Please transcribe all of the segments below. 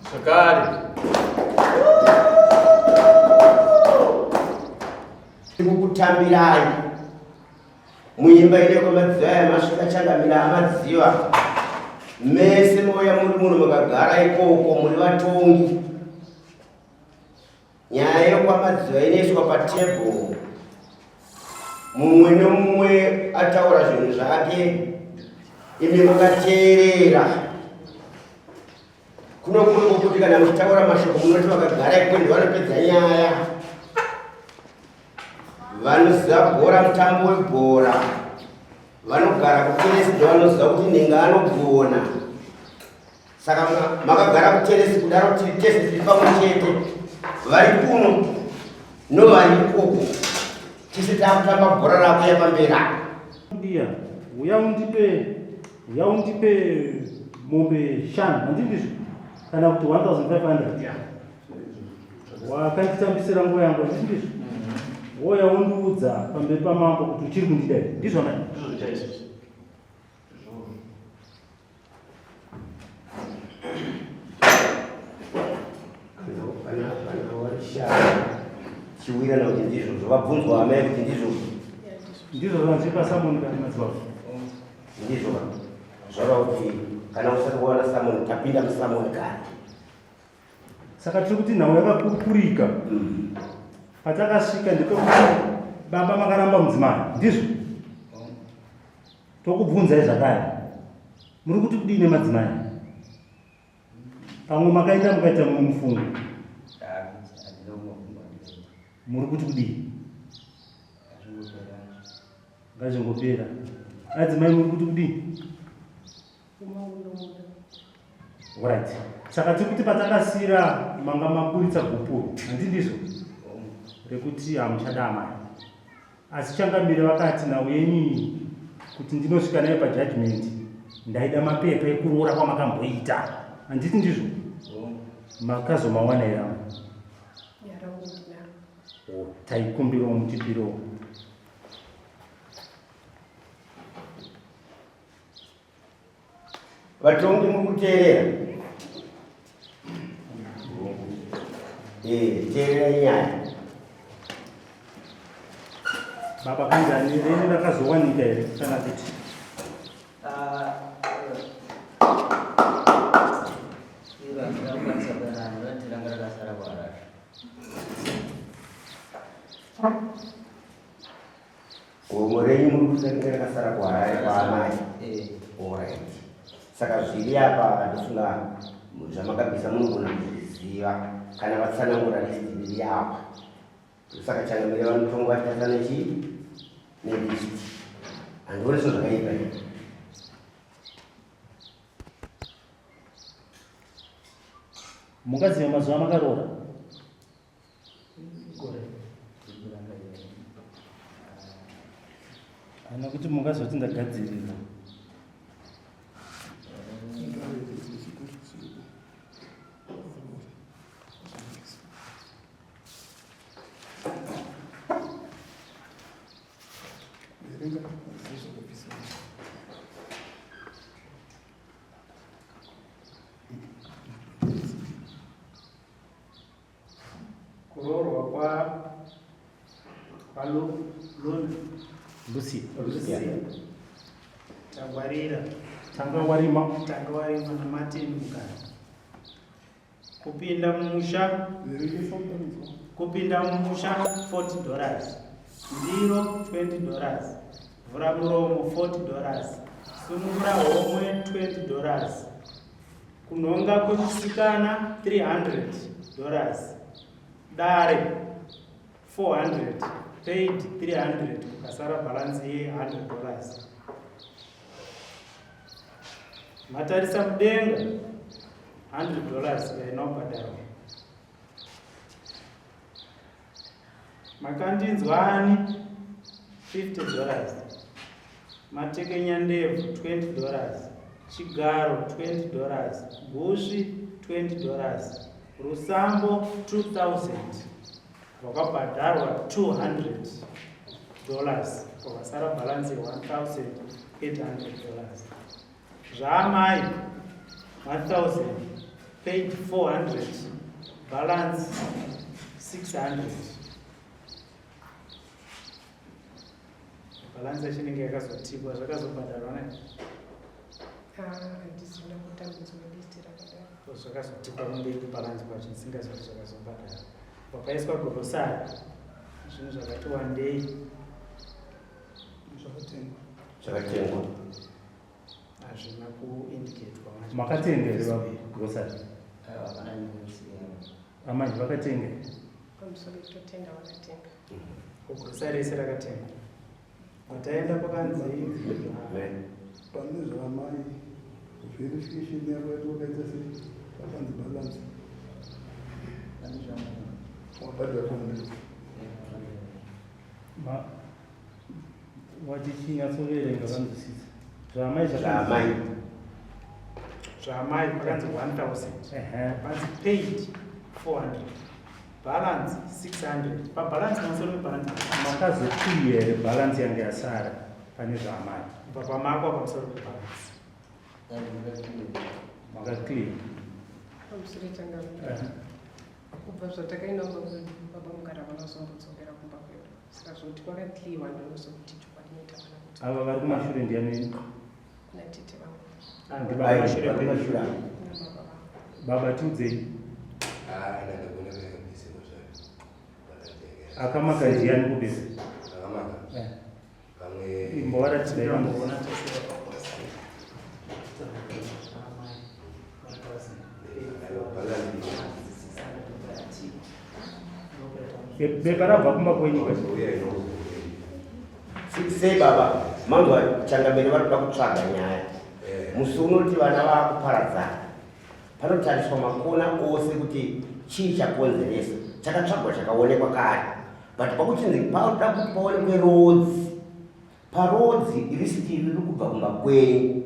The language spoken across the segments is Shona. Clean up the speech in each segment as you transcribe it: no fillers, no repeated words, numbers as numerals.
Zvakare. Tikukutambirai muimba ine kwamadziva aya masvika changamira amadziva mese mouya muri muno makagara ikoko muri vatongi Nyaya yekwamadziva inoiswa patable, mumwe nemumwe ataura zvinhu zvake, imi makateerera. Kuno kuri kwokuti kana muchitaura mashoko munoti vakagara ikoko ndivanopedza nyaya, vanoziva bhora, mutambo webhora, vanogara kuteresi ndovanoziva kuti ninga anogona. Saka makagara kuteresi kudaro tiri tese tiri pamwe chete, vari kuno novari ikoko, tese takutamba bhora rako yapamberi apa. Ndiya, uya undipe, uya undipe mombe shanu, handindizvo? Kana kuti 1500. Yeah. Wakanditambisira nguva yangu, handindizvo? Woya undiudza pamberi pamambo kuti uchiri kundida here? Ndizvona? Ndizvo chaizvo. Chiwirana kuti ndizvozvo vabvunzwa amai kuti ndizvozvo ndizvo zvanzi pasamoni kana madzibaba ndizvo zvava kuti kana usati waona samoni tapinda musamoni kare Saka tiri kuti nhau yakakurukurika patakasvika ndepekuti baba makaramba mudzimai ndizvo tokubvunzai zvakare muri kuti kudii nemadzimai pamwe makaenda mukaita mumwe mufungo muri kuti kudii ngazvingopera adzimai muri kuti kudii Right. Saka tiri kuti patakasira manga maburitsa gupuro, handi ndizvo? Rekuti hamuchada amai. Asi changamire vakati nhau yenyu iyi kuti ndinosvika nayo pajudgment ndaida mapepa ekuroora kwamakamboita. Handiti ndizvo? Makazomawana here amai? Oh, taikumbirawo mutipirewo. Vatongi muri kuteerera? Eh, teererai nyaya. Baba kanjani renyu rakazowanika here kana kuti? Ah, iro handina kukwanisa kuenda naro, ndati ranga rakasara kuHarare. Gomo renyu muri kuti ringe rakasara kuHarare kwaamai. Eh. Alright. Saka zviri apa ndofunga zvamakabvisa munogona kuzviziva kana vatsanangura list riri apa. Saka changamire vanotonga vachitarisa nechi nelist. Handioni sezvakaipa here. Mungaziva mazuva amakaroora? Kana kuti mungazoti ndagadzirira. Kuroorwa kwa kwa Lu, Lu, Lucy. Lucy. Tangwarira. Tanga warima. Tanga warima na Martin Mugari. Kupinda mumusha. Kupinda mumusha $40. Ndiro 20 dollars. Vhura muromo 40 dollars. Sunungura homwe 20 dollars. Kunhonga kwemusikana 300 dollars. Dare 400 paid 300 kukasara balance ye 100 dollars. Matarisa mudenga 100 dollars yainobhadharwa. Makandinzwani 50 dollars. Matekenya ndebvu 20 dollars. Chigaro 20 dollars. Gusvi 20 dollars. Rusambo 2000 rwakabhadharwa 200 dollars kwakasara balance ye 1800 dollars. Zvaamai 1000 paid 400 balance 600. Balance yacho inenge yakazotikwa zvakazobhadharwa ne Handisina kutambudzwa list rakadaro. Zvakazotikwa mumberi balance kwacho ndisingazivi kuti zvakazobhadharwa. Papaiswa gorosari zvinhu zvakati wandei. Zvakatengwa. Zvakatengwa. Hazvina kuindicatwa manje. Makatenga here baba grocery? Aiwa, hapana ndinosiya. Amai vakatenga. Pamusoro totenga vakatenga. Grocery rese rakatengwa. Pataenda pakanzi Pane zvaamai verification yako yati wakaita sei pakanzi balance Pane zvaamai. Wabhadhara 400. Wati chinyatsoverenga vanzwisisa. Zvaamai Zvaamai. Zvaamai pakanzi 1000. Panzi paid 400. Balance 600. Pabalance pamusoro pebalance. Makazopiwa here balance yange yasara pane zvaamai? Kubva pamakwa pamusoro pebalance. Makaclear. Pamusoro changamire. Kubva zvatakaenda kumba kwedu baba mugara vanozombodzokera kumba kwedu. Saka zvoti kwakaclearwa ndinozokuti chokwadi noita kana kuti. Ava vari kumashure ndiani? Kuna tete vangu. Ndibaba Ai, mashure vari kwenyu. kumashure ava. Kuna baba vangu. Baba tiudzei. Akamaka ndiani kubesa? Akamaka. Pamwe Imbowaratidzai vanhu. Ndamboona tese balance. Bepa rabva kumba kwenyu kwacho. Uye ino. Sei baba, manzwa changamire vari kuda kutsvaga nyaya. Musi unoti vana vakuparadzana panotariswa makona ose kuti chii chakonzeresa. Chakatsvagwa chakaonekwa kare, but pakuchinzi pauda kuti paonekwe rodzi, parodzi risiti riri kubva kumba kwenyu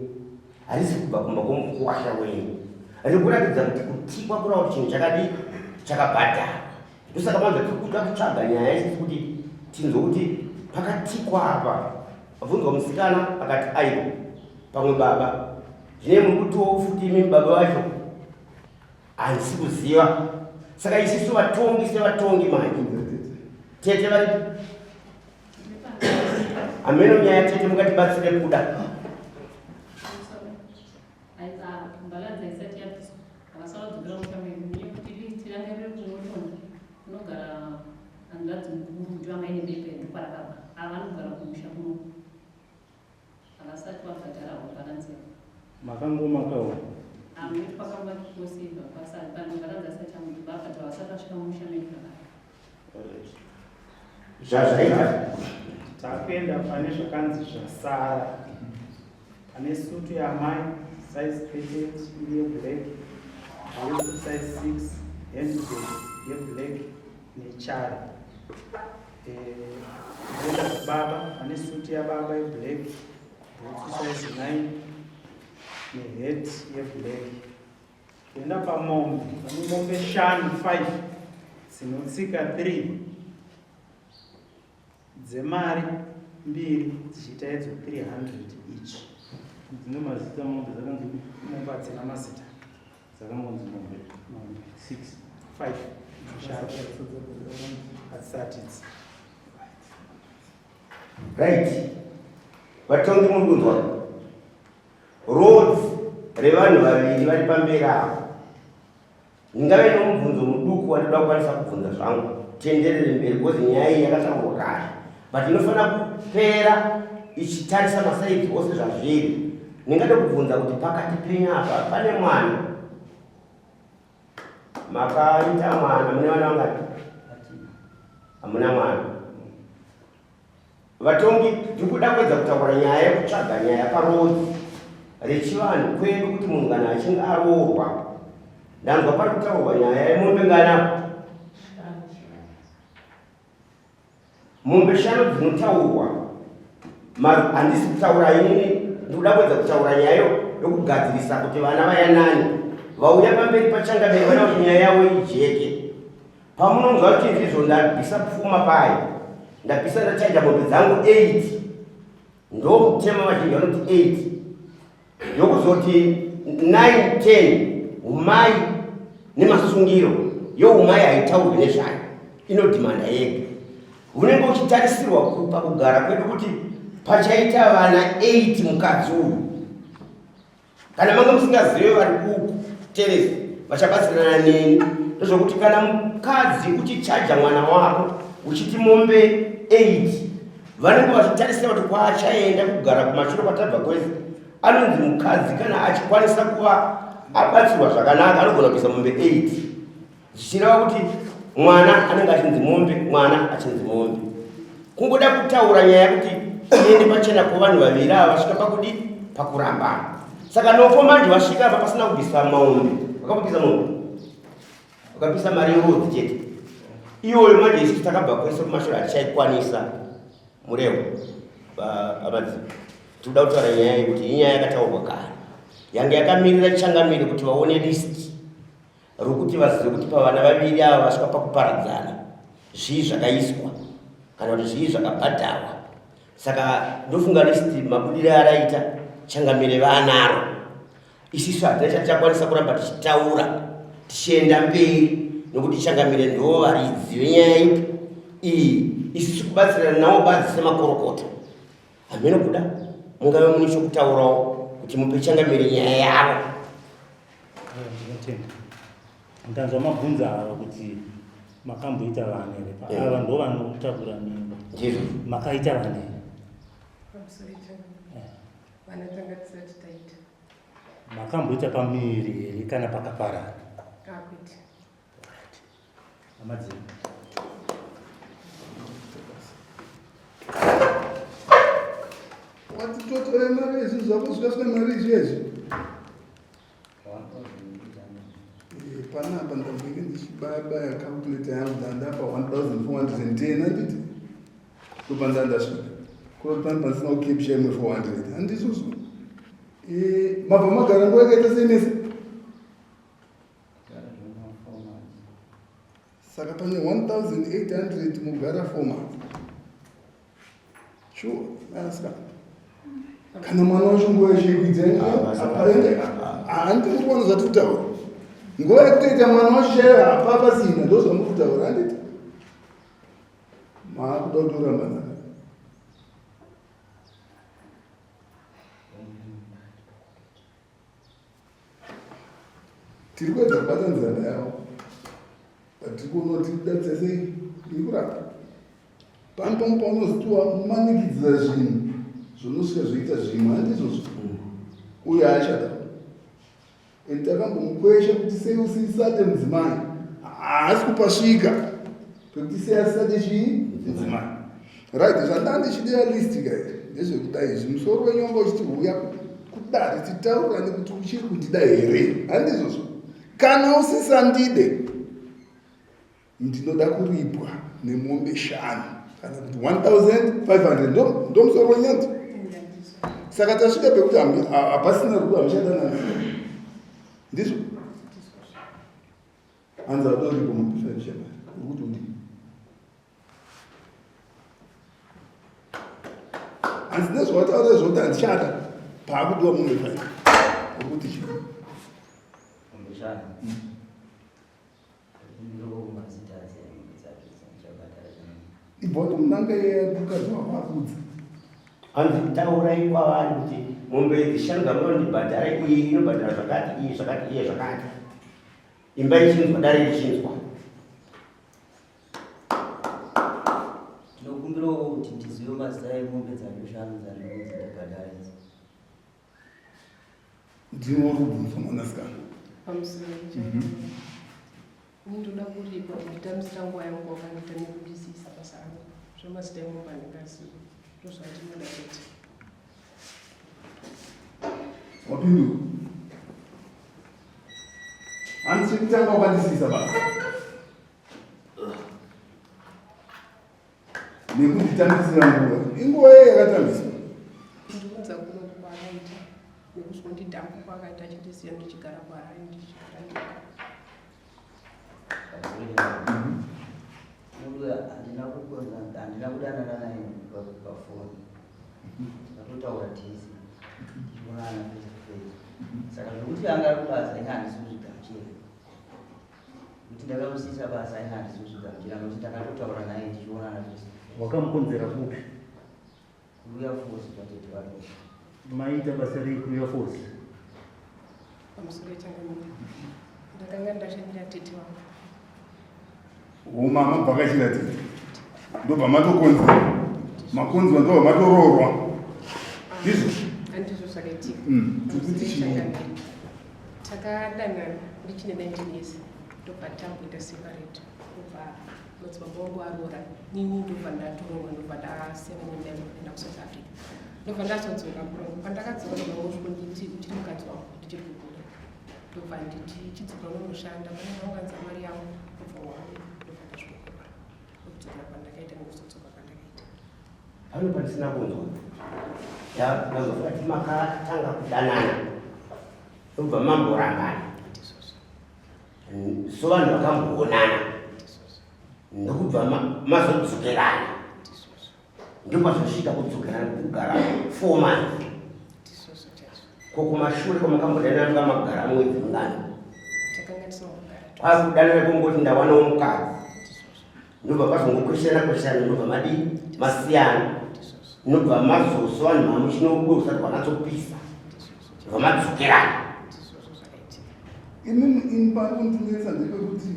harisi kubva kumba kwomukuwasha wenyu, riri kuratidza kuti kutikwa kureva kuti chinhu chakadii chakabhadharwa. Ndosaka manzwa tiri kuda kutsvaga nyaya isisi kuti tinzwe kuti pakatikwa apa. Abvunzwa musikana akati aiwa, pamwe baba zvine muri kutiwo futi imi baba vacho handisi kuziva. Saka isisu vatongi sevatongi manje tete vari hameno nyaya tete mungatibatsire kuda. Balance isati yabviswa havasara kudzokera musha medu nekuti list ranga riri kunoton kunogara hanzvadzi mukuru ndivo anga ine bepa ndokwarakabva. Ava vanogara kumusha kuno havasati vabhadhara balance yavo. Makangomakawo. Amwe pakambakosi balance asati vabhadhara vasati vasvika mumusha medu zvakare. Zvazvaita. Takuenda pane zvakanzi zvasara. Pane sutu yamai size 38 iri yeblack, bhutsu size 6, handbag yeblack nechari. Ndoenda kubaba, pane sutu yababa yeblack, bhutsu size 9 nehat yeblack. Toenda pamombe, pane mombe shanu 5 dzinotsika 3 dzemari mbiri dzichiita idzo 300 each. Dzine mazita mombe dzakanzi? Mombe hadzina mazita. Dzakangonzi mombe. Mombe 6. 5 shanu hadzisati idzi. Right, vatongi muri kunzwa rodzi revanhu vaviri vari pamberi avo. Ndingave nomubvunzo muduku wandinoda kukwanisa kubvunza zvangu. Tienderere mberi because nyaya iyi yakataurwa kare. But inofanira kupera ichitarisa masaidzi ose zvazviri. Ndingade kubvunza kuti pakati penyu apa pane mwana? Makaita mwana, mune vana vangani? Hamuna mwana. Vatongi, ndiri kuda kuedza kutaura nyaya yekutsvaga nyaya parodzi rechivanhu kwedu kuti munhu kana achinge aroorwa, ndanzwa pari kutaurwa nyaya yemombe ngani apo? Mombe shanu dzinotaurwa, handisi kutaura inini, ndikuda kuedza kutaura nyaya yokugadzirisa kuti vana vayanani vauya pamberi pachangamire vana kuti nyaya yavo ijeke. Pamunonzwa kuti ndizvo ndabvisa pfuma paye, ndabvisa ndachaja mombe dzangu 8 ndo mutemo vazhinji vanoti 8 yokuzoti 9 10 umai nemasungiro youmai haitaurwi nezvayo inodhimanda yega unenge uchitarisirwa kupa kugara kwedu kuti pachaita vana 8 mukadzi uyu Kana manga musingazive vari kuteresi vachabatsirana neni ndozvokuti kana mukadzi uchichaja mwana wako uchiti mombe 8 vanenge vachitarisira kuti kwaachaenda kugara kumashure kwatabva kwese anonzi mukadzi kana achikwanisa kuva abatsirwa zvakanaka anogona kuisa mombe 8 zvichireva kuti mwana anenge achinzi mombe mwana achinzi mombe kungoda kutaura nyaya yekuti iende pachena kuvanhu vaviri ava vasvika pakudi pakurambana saka nofo manje vasvika apa pasina kubvisa maombe vakabvisa mombe vakabvisa mari yerodzi chete iyoyo manje isusu takabva kwese kumashure hatichaikwanisa murewo amadzi tikuda kutaura nyaya yekuti inyaya yakataurwa kare yange yakamirira changamire kuti vaone list rokuti vazive kuti pavana vaviri ava vasvika pakuparadzana zvii zvakaiswa kana kuti zvii zvakabhadharwa saka ndofunga list mabudiro araita changamire vaanaro isisu hatina chatichakwanisa kuramba tichitaura tichienda mberi nokuti changamire ndo varidzi venyaya ipi iyi isisu kubatsirana navo badzi semakorokota hameno kuda mungave mune chokutaurawo kuti mupe changamire nyaya yavo Ndinotenda. Ndanzwa mabvunza ava kuti makamboita vana here? Eh. Ava ndo vanotakura mimba. Ndizvo. Makaita vana here? Pamusoro changamire. Eh. Vana tanga tisati taita. Makamboita pamuviri here kana pakaparara? Akwete. Hama dzenyu. Wati totore mari izvi zvako zvikasvika mari izvi izvi. Eh, panapa ndambenge ndichibaya baya calculator yangu ndandapa 1410 handiti ndopa ndandasvika kuri pani pandisina kucapture imwe 400 handizvozvo eh, mabva magara nguva yakaita sei mese saka pane 1800 mugara 4 months sure asikana kana mwana wacho nguva yacho yekuidza handiti muri kuona zvatiri kutaura nguva yekutoita mwana wacho chaiyo hapa pasina ndo zvamuri kutaura handiti maakuda kutorambana tiri kuedza kubata nzira yavo but tiri kuona kuti kudatisa sei iri kurapa pano pamwe paunozitiwa manikidzira zvinhu zvonosvika zvoita zvimwe handizvozvo uyo haachada and takambomukwesha kuti sei usisade mudzimai haasi kupasvika pekuti sei asisade chii mudzimai right zvandanga ndichidira list ka ndezvekudai izvi musoro wenyu wanga uchiti huya kudare titaurirane kuti uchiri kundida here handizvozvo kana usisandide ndinoda kuripwa nemombe shanu kana kuti 1500 ndomusoro wenyaya saka tasvika pekuti hapasina rudo hamuchadanana ndizvo hanzi adoripo mombe 5 shamari uri kuti udii hanzi nezvawataura izvo kuti handichada paakudiwa mombe 5 uri kuti chii Mombe shanu. Ibva munanga mukadzi wako akudza. Hanzi taurai kwavari kuti mombe idzi shanu dzamunondibhadhara iyi inobhadhara zvakati iyi zvakati iye zvakati. Imba ichinzwa dare richinzwa. Tinokumbirawo kuti Ndiwe uri kubvunzwa mwanasikana. Pamusoro. Ini ndoda kuripa kunditambisira nguva yangu wakandiita nekundisiisa basa rangu. Zvemazita emumba handingazivi. Ndozvandinoda chete. Wapindura. Handisi kutanga wakandisiisa basa. Nekunditambisira nguva. Inguva yei yakatambiswa? Kundiunza kuno kwaakaita nekuzondidhampa kwaakaita achindisiya ndichigara kuHarare ndichigara ndega. Handina kukonza, handina kudanana naye pafoni. Takatotaura tese tichionana face to face. Saka zvekuti anga ari kubasa ini handisi kuzvigamuchira. Kuti ndakamusisa basa ini handisi kuzvigamuchira nokuti takatotaura naye tichionana face to face. Wakamukonzera kupi? Kuruya Force kwatete vake. Maiita basa rei kuRuya Force? Pamusoro changamire. Ndakanga ndashandira tete vangu. Umama bvakachira tete. Ndobva matokonzera. Makonzwa ndobva matoroorwa. Ndizvo? Handizvo zvakaitika. Tikuti chii? Takadanana ndichine 19 years. Ndobva tamboita separate. Ndobva madzibaba wangu aroora. Nini ndobva ndatoroorwa ndobva ndasiyana nemai kuenda kuSouth Africa. Ndobva ndazodzoka kuno. Pandakadzoka ndobva vosvikonditi uchiri mukadzi wangu ndichiri kubuda. Ndobva nditi chidzoka unonoshanda pane ndaunganza mari yangu ndobva wauya ndobva ndasvikokura. Ndokudzokera kwandakaita nekuzodzoka kwandakaita. Pano pandisina kunzwa. Ndazofuna kuti makatanga kudanana. Ndobva mamborambana. So vanhu vakamboonana. Ndokubva mazodzokerana. Ndopazosvika kudzokerana kugara 4 months. Ko kumashure kwamakambodanana mukamagara mwedzi mungani? Kwakudanana kongoti ndawanawo mukadzi. Ndobva pazongokweshana kweshana ndobva madii masiyana. Ndobva mazoso vanhu mamuchinobuda kusati kwanatsopisa. Ndobva madzokerana. Inini ini pari kundinetsa ndepekuti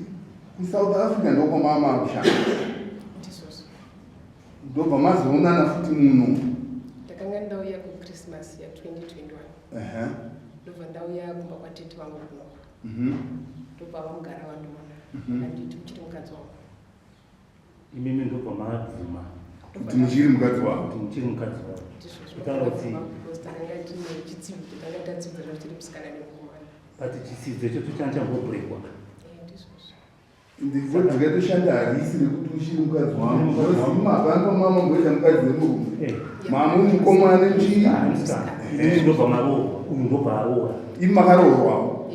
kuSouth Africa ndokwamama kushanda. Ndobva mazoonana futi muno. Ndakanga ndauya kuChristmas ya 2021. Ndobva ndauya kumba kwatete vangu kuno. Ndobva vamugara vandiona. Vanditi uchiri mukadzi wangu. Imimi ndobva mabvuma. Kuti muchiri mukadzi wavo. Kuti muchiri mukadzi wavo. Kutaura kuti Because takanga tine chitsidzo takanga tatsidzana tiri musikana nemukomana. But chitsidzo ichocho changa chambobrekwa. Ndizvozvo. Ndikatoshanda harisi rekuti uchiri mukadzi wangu. Ndoziva hapana pamama mboita mukadzi wemurume. Mama mukomana nechii? Imi ndobva maroorwa, uyu ndobva aroora. Imi makaroorwawo.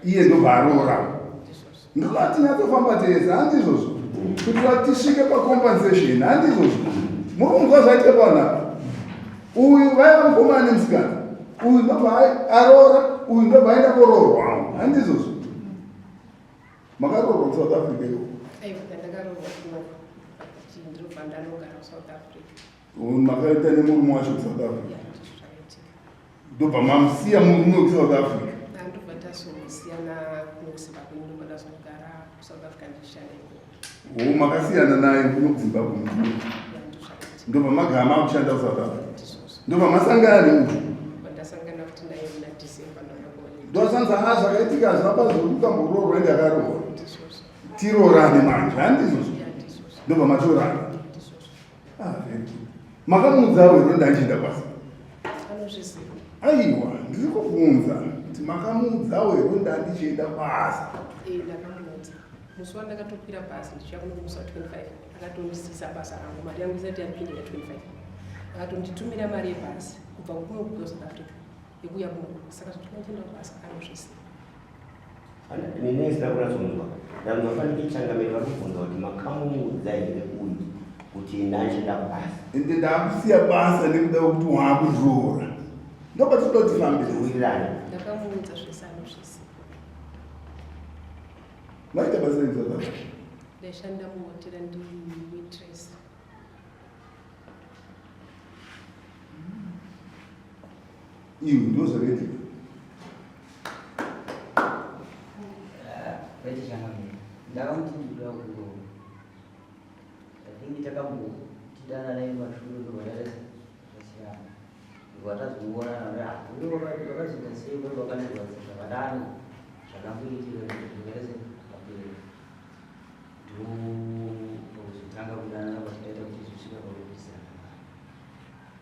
Iye ndobva aroora. Ndoda tinyatsofamba tese, handizvozvo? Kuti tisvike pacompensation, handizvozvo? Muri kunzwa zvaitika panapa? Uyu vaiva mukomana nemusikana. Uyu ndobva aroora, uyu ndobva aenda koroorwawo, handizvozvo? Makaroorwa kuSouth Africa ikoko? Aiwa, ndakaroorwa kuno. Ndinobva ndanogara kuSouth Africa. Makaita nemurume wacho kuSouth Africa? Ndobva mamusiya murume wekuSouth Africa? Ndobva tasosiyana kuno kuZimbabwe, ndobva ndazogara kuSouth Africa ndichishanda ikoko. Oh, makasiyana naye kuno kuZimbabwe murume? Ndobva magara makushanda kuSouth Africa? Ndobva masangana neuyu? Ndasangana futi naye muna December ndauya kuholiday. Ndosanza ha zvakaitika hazvina pazoruka mboroorwa ende akaroorwa. Tiroorane manje, handizvozvo? Ndobva matorana. Ah, very good. Makamuudzawo here ndandichienda basa? Anozviziva. Aiwa, ndiri kubvunza kuti makamuudzawo here ndandichienda basa? Ndakamuudza. Musi wandakatokwira bhazi ndichiuya kuno musi wa 25 akatondisiisa basa rangu, mari yangu isati yapinda ya 25. Akatonditumira mari yebhazi kubva kuno kubva South Africa yekuuya kuno. Saka zvekuti ndichienda kubasa anozviziva. Nini ndisina kunyatsonzwa. Ndanzwa fanike changamire vari kubvunza kuti makamuudza here uyu kuti ndandichienda kubasa. Ende ndakusiya basa nekuda kwekuti waakundiroora. Ndopatinoda kuti tifambe. Tiwirirane. Ndakamuudza zvese anozviziva. Maita basa rei South Africa? Ndaishanda muhotera ndiri waitress. Iwe ndo zvakaitika. Vaite changamire. Ndakamuti ndikuda kuroora. I think takambotidana naye mashure ndobva tasiyana. Vatazoonana vakazoita sei vakandirwadza zvakadaro zvakamboitika zvakaita sepapera ndokuzotanga kudanana kwatakaita kuti zvisvika pakubvisana mari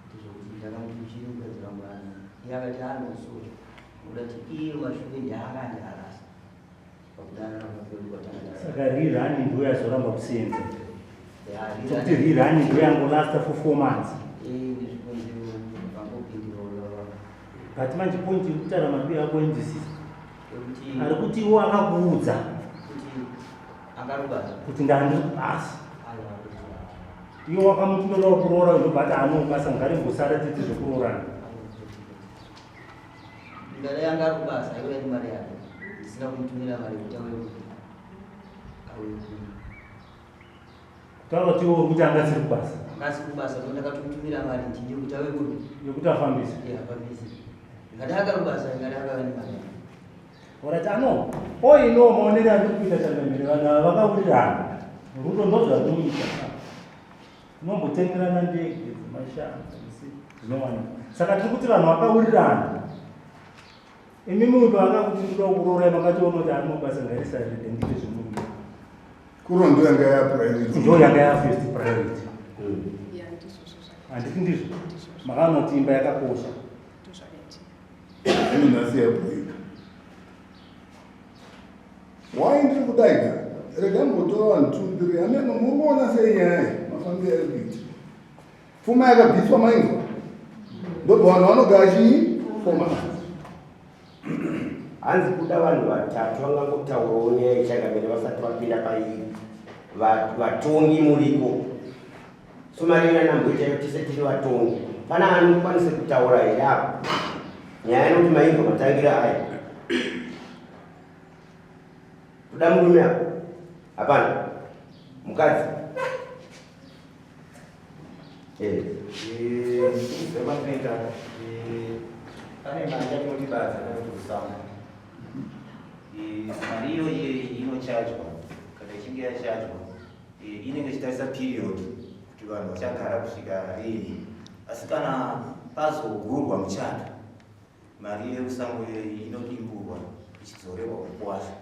ndizvokuti ndakamuti uchiri mukadzi wangu ani iye akati anosori nokuda kuti iye mashure ndiakandi arasa pakudanana kwakwedu kwatanga saka rirani ndo yazoramba kusenza sokuti rirani ndo yangolasta for 4 months but manje point iri kutaura mabi ako inzwisisa ari kuti iwo akakuudza kuti ndandiri kubasa iwo wakamuti ndoda kuroora ndobva ati anobasa ngarimbosara titi zvekuroorana ndara yanga ari kubasa aiuya nemari yake ndisina kumutumira mari kuti auye auye Kutaura kuti iwe uri kuti anga asiri kubasa. Anga asiri kubasa ndo ndakatomutumira mari ndini yekuti ave kupi? Yekuti afambise. Yeah, afambise. Ndikati akari kubasa ndikati akave nemari. Alright, ano. Oi no maonero andiri kuita changamire vanhu ava vakawirirana. Rudo ndozvatinoita. Tinombotengerana ndege dzemashanga zvinowanikwa. Saka tiri kuti vanhu vakawirirana. Imi munhu paakakuti ndoda kukuroora makatoona kuti anobasa ngarisarire ndite zvemurume. Kuro ndo yanga ya priority. Ndo yanga ya first priority. Handiti ndizvo? Makaona kuti imba yakakosha. Ino nhasi ya break. Why ndiri kudai ka? Rega mbotora vanhu two three. Ameno muri kuona sei nyaya iyi? Mafambiro ari kuita. Pfuma yakabviswa mainzwa. Ndobva vanhu vanogara chii? Foma. Hanzi kuda vanhu vatatu vangangotaurawo nyaya yechangamire vasati vapinda pairi. Vatongi muriko. Somarira namboita yo tese tiri vatongi. Pana anokwanisa kutaura here apo? Nyaya yekuti mainzwa matangira aya. Kuda murume apo? Hapana. Mukadzi. Eh. Zvamatinoita pane mari yatinoti badza kana kuti rusango. Mari iyoyi inochajwa kana ichinge yachajwa inenge ichitarisa period kuti vanhu vachagara kusvika rini asi kana pazogurwa muchato mari yerusango iyoyi inodimburwa ichidzorerwa kukwasha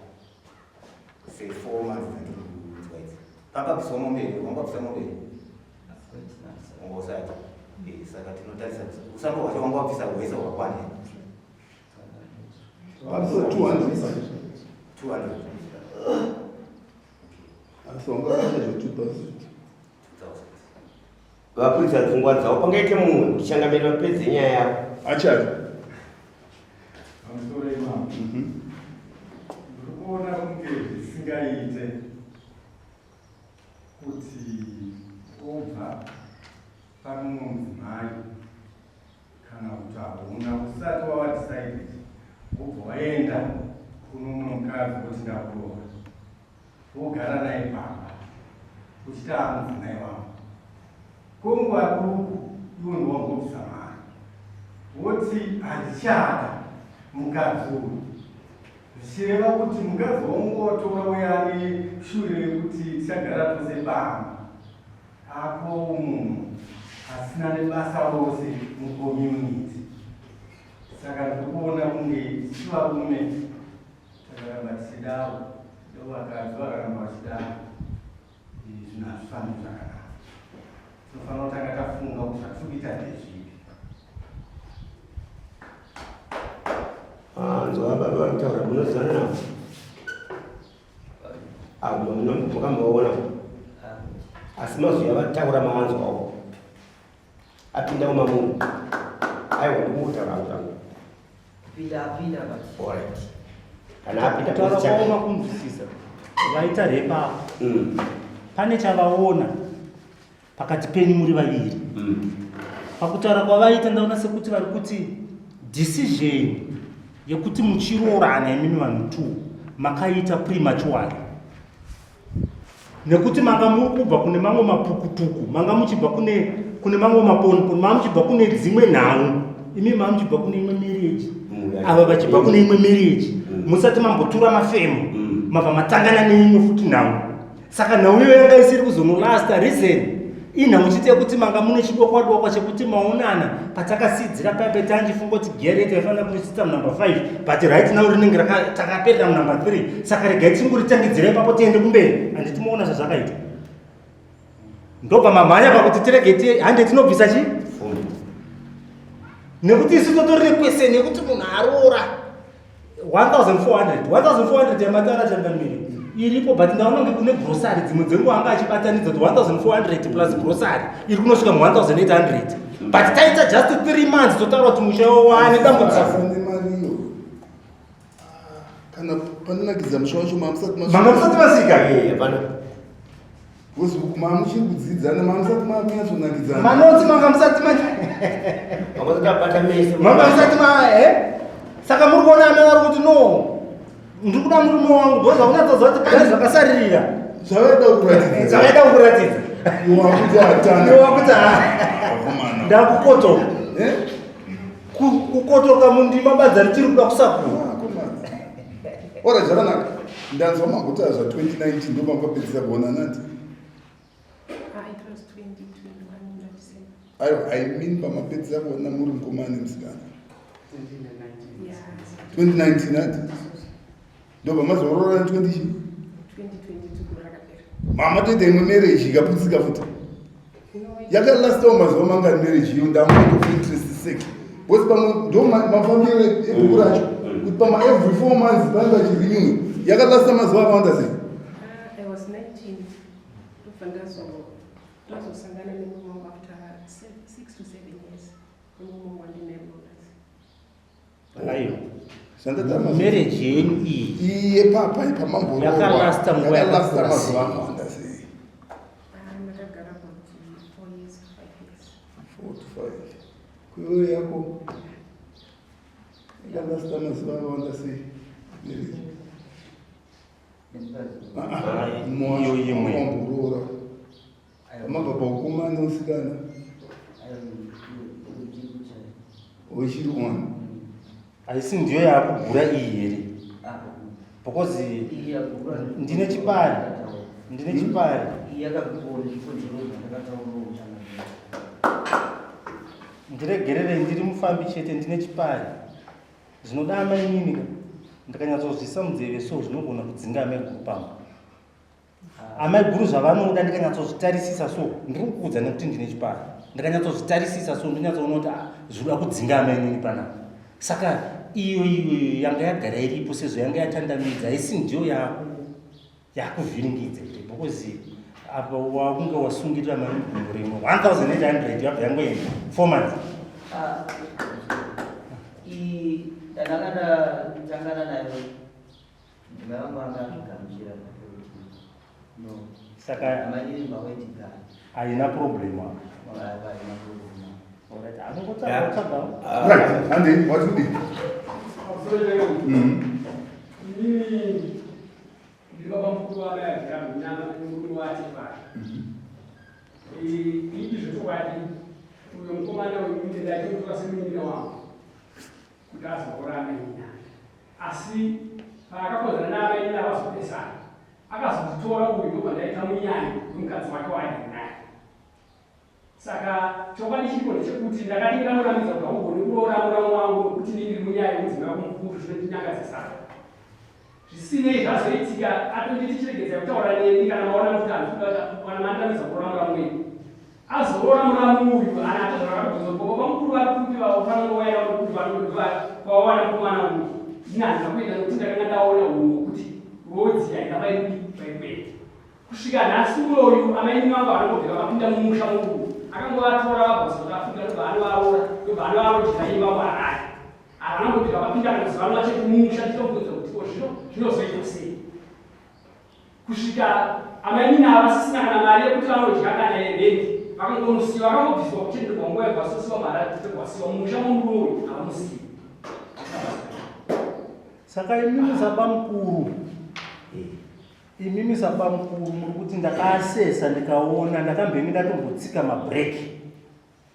se4 months dzandiri kuudzwa idzi pangabviswa mombe here wangabvisa mombe here wanga usati eh, saka tinotarisa usango hwacho wanga wabvisa hwese hwakwana here Wabvisa 200. 200 Asi wanga wabvisa 2000. 2000 Vakuridza pfungwa dzavo pangaite mumwe kuti changamire vapedze nyaya yavo. Achati. Pamusoro imambo. Ndiri kuona kunge zvisingaite kuti obva pane mumwe mudzimai kana kuti hauna usati wava decided wobva waenda kuno mumwe mukadzi woti ndakuroora wogara naye pamba uchiti amudzimai wangu kwenguva duku iwe ndowambobvisa mari woti handichada mukadzi uyu zvichireva kuti mukadzi wangu watora uya ane shure yekuti tichagara tose pamba ako munhu asina nebasa rose mucommunity saka ndiri kuona kunge isu varume Takaramba tichidaro, ndovakadzi vakaramba vachidaro, zvinhu hazvifambi zvakanaka. Tinofanira kutanga tafunga kuti zvatiri kuita ndezvipi. Anzwa baba vari kutaura munozivana navo? Ah, makambovaona asi mazwi avataura maanzwawo apinda mumamunhu aiwa ndikutaura hangu zvangu Pinda apinda but. Alright. Kana apinda Kutaura kwaoma kunzwisisa. Vaita repa. Pane chavaona pakati penyu muri vaviri. Pakutaura kwavaita ndaona sekuti vari kuti decision yekuti muchiroorana imimi vanhu two makaita prematurely. Nekuti manga muri kubva kune mamwe mapukutuku, manga muchibva kune kune mamwe maponiponi, manga muchibva kune dzimwe nhau, imi manga muchibva kune imwe marriage, ava vachibva kune imwe marriage, musati mambotura mafemo, mabva matangana neimwe futi nhau. Saka nhau iyo yanga isiri kuzonolasta reason Inhamo chete yekuti manga mune chidokwa dokwa chekuti maonana patakasidzira paya petandifunga kuti gere taifanira kurisitsa munumber 5 but right now rinenge takaperera munumber 3 saka regai tingoritangidzira ipapo tiende kumberi handiti moona zvazvakaita ndobva mamhanya pakuti tirege hande tinobvisa chi nekuti isu totori nekweseni yekuti munhu aroora 1400 1400 yamataura changamire iripo but ndaona kunge kune grocery dzimwe dzenguva anga achibatanidza kuti 1400 plus grocery iri kunosvika mu 1800 but taita just 3 months totaura kuti musha wane dambudziko kana panonakidza musha wacho mamusati manga musati masika hapana Because mamuchiri kudzidzana mamusati makunyatsonakidzana. Manotsi manga musati ma Manga musati mese. Manga musati ma eh? Saka muri kuona amai vari kuti no. Ndiri kuda murume wangu because haunatsoziva kuti pane zvakasaririra. Zvavaida kuratidza. Zvavaida kuratidza. Iwe wakuti hatana. Iwe wakuti ha. Ndakukotoka. Eh? Kukotoka mundima badza richiri kuda kusakura. Ora zvakanaka. Ndanzwa maguta zva 2019 ndopamakapedzisa kuonana nti. Ah, it was 2021 muna December. Aiwa, I mean pamapedzisa kuona muri mukomana nemusikana. Yeah. 2019 ati. Ndopamazoroora 20 chii? 2022 gore rakapera. Mama toita imwe marriage ikaputsika futi. No, Yakalastawo mazuva mangani marriage iyo ndamuita of interest sake. Because pamwe ndo mafambiro ebhuku racho kuti pama every 4 months panenge pachirenew. Yakalasta mazuva akawanda sei? Ah, I was 19. Ndobva ndazosangana nemurume wangu after 6 to 7 years. Nemurume wangu wandinaye munonasi. Aiwa. Marriage yenyu iyi iye papa pamamboroorwa yakalasta nguva yakalasta yakakura mazuva sei? akawanda sei? Ah, ndakagara about 4 years to 5 years. 4 to 5. Kuiwe yako yakalasta mazuva akawanda sei? Marriage. Ah, ah, Iyo imwe. Mamboroora. Mabva paukomana usikana uchiri on. Haisi ndiyo yakugura iyi here? Because ndine chipari. Ndine chipari. Ndiregererei ndiri mufambi chete ndine chipari. Zvinoda amainini ka. Ndikanyatsozvisa munzeve so zvinogona kudzinga amaiguru pamba. Amaiguru zvavanoda ndikanyatsozvitarisisa so ndiri kukuudza nekuti ndine chipari. Ndikanyatsozvitarisisa so ndinonyatsoona kuti ah, zvinoda kudzinga amainini panapa. Saka iyo iyo yanga yagara iripo sezvo yanga yatandamidza haisi ndiyo yaku yakuvhiringidza here because apa wakunge wasungirira mari mugumbo rimwe 1800 yabva yangoenda 4 months. Ah, iyi ndakanga ndatangana nayo ndimai vangu vanga azvigamuchira kuti no Saka amainini mawaitigara haina problem apa. haina problem. Alright, anongotsvaga tsvagawo. Right, hande wati kudii? Inini ndiri baba mukuru waamai Adhiramu nemurume waatefara. Idi zvechokwadi uyo mukomana uyu inde ndaitomutora semunin'ina wangu kuti azoroora amainini asi paakakonzana naamainini avazopesana akazonditora uyu ndobva ndaita munyanya wemukadzi wake waaigara naye. Saka chokwadi chiripo ndechekuti ndakati ndamuramidza kuti haugoni kuroora muramu wangu nokuti inini ndiri munyaya yemudzimai wako mukuru zvinondinyangadza saka zvisinei zvazoitika atonditi chiregedzai kutaura neni kana maona kuti handikuda kana mandiramidza kuroora muramu wenyu azoroora muramu uyu ana atozvara akabvunza kuti baba mukuru vari kupi vafanira kuvaenda kuti vawana mukomana uyu ini handina kuenda nokuti ndakanga ndaona unhu hwekuti rodzi haina vaikupi vaikuenda Kusvika nhasi unoyu amainini vangu havana kumbobvira vapinda mumusha mukuru. Akangovatora vabva kuSouth Africa ndobva anovaroora ndobva anovarojera imba muHarare. Havana kumbobvira vapinda kana zuva rimwe chete mumusha ndichitobvunza kuti ko zvino zvinozoita sei. Kusvika amainini ava vasisina kana mari yekuti vanodya kana yerendi vakangonosiwa vakangobviswa kucheni ndobva nguva yobva vasosiwa muHarare ndobva vasiwa mumusha momurume uyu havamusiyi. Saka imimi sabamukuru Imimi sabamukuru muri kuti ndakaasesa ndikaona ndakambenge ndatombotsika mabreak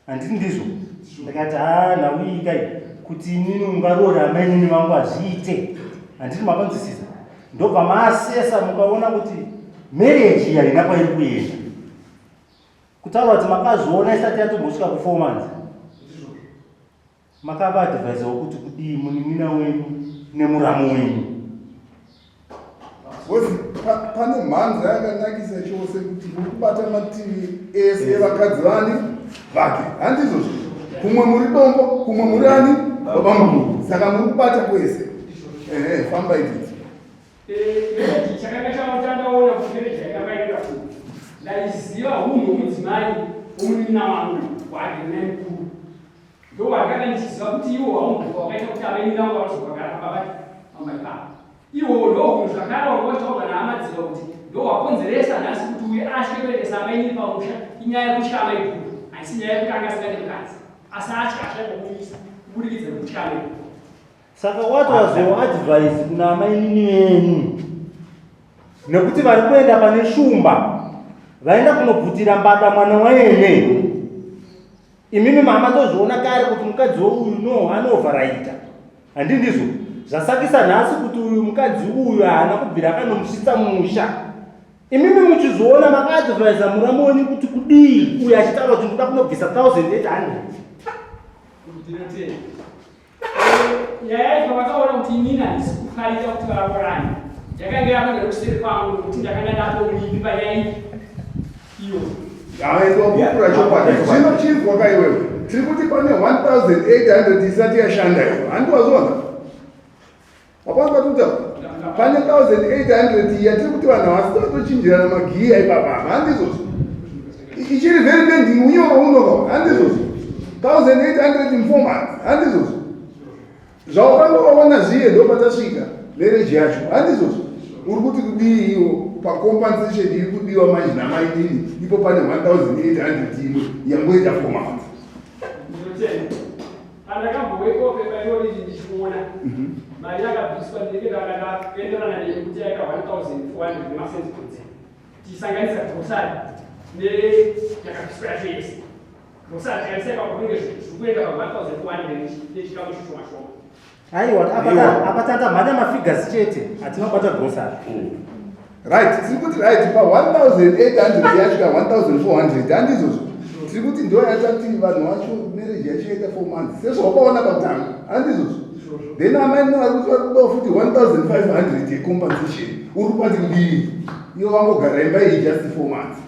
handiti ndizvo ndikati haa nhau iyi kai kuti inini ungaroore amainini vangu hazviite handiti mapanzwisisa ndobva maasesa mukaona kuti marriage iyi haina kwairi kuenda. Kutaura kuti makazviona isati yatombosvika ku4 months. Makava advisawo kuti kudii munin'ina wenyu nemuramu wenyu? Because pane mhanza yakanakisa chose kuti muri kubata mativi ese evakadzi vani vake, handizvozvo? Kumwe muri dombo, kumwe muri ani baba mukuru, saka muri kubata kwese. Ehe, famba idzi. Marriage chakanga chandaona kuti marriage yakanga inoenda kupi. Ndaiziva hunhu hwemudzimai womunin'ina wangu waagere naye mukuru. Ndowandakanga ndichiziva kuti iwo waumbuka wakaita kuti amainini vangu vanozogara pamba pake pamba ipapo. Iwowo ndohunhu zvakare wanga wataurwa naamadziva kuti ndohwakonzeresa nhasi kuti uyu atye kuendesa amainini pamusha inyaya yekutya amaiguru. Haisi nyaya yekuti anga asingade mukadzi asi atya ashaikwa kumuyisa kubudikidza nekutya amaiguru. Saka what was your advice kuna amainini venyu? Nekuti vari kuenda pane shumba vaenda kunobvutira mbada mwana waene. Imimi mama tozviona kare kuti mukadzi weuyu no anovharaita. Handi ndizvo zvasakisa nhasi kuti uyu mukadzi uyu haana kubvira akanomusvitsa musha. Imimi muchizviona makaadvisa muramu wenyu kuti kudii uyu achitaura kuti ndoda kunobvisa 1800. Ndinotenda. Nyaya yacho vakaona kuti inini handisi kufarira kuti varoorane yakanga yakuenda kuseri kwangu nokuti ndakanga ndatomuipi panyaya iyi iyo. Aitwa chokwadi. Zvino chinzwa ka iwewe. Tiri kuti pane 1800 isati yashanda iyo. Handi wazviona? Hapana patuta. Pane 1800 yatiri kuti vanhu havasi kutochinjirana magiya ipapa. Handizvozvo. Ichiri very pending unyoro unoka. Handizvozvo. 1800 in 4 months. Handizvozvo. Zvawakanga waona zviye ndopatasvika marriage yacho. Handizvozvo. Uri kuti kudii iwo pacompensation iri kudiwa manje namainini ipo pane 1800 imwe yangoita 4 months. Ndinotenda. Pandakambowekawo pepa irori iri ndichiona mari yakabviswa ndinenge ndanga ndakuenderana nemi kuti yaita 1400 nemasenzi kunze tichisanganisa grocery neyakabviswa yacho yese grocery tikaisa ipapo kunenge zviri kuenda pa 1400 nechikamu chishoma shoma. Aiwa, apa apa tatamhanya mafigures chete, hatina kubata grocery. Right, tiri kuti right pa 1800 yasvika 1400 handizvozvo. Tiri kuti ndo yatati vanhu vacho marriage yacho yaita 4 months sezvawakaona pakutanga handizvozvo. Then amai vari kuti vari kudawo futi 1500 yecompensation uri kupati kudii ivo vangogara imba iyi just 4 months.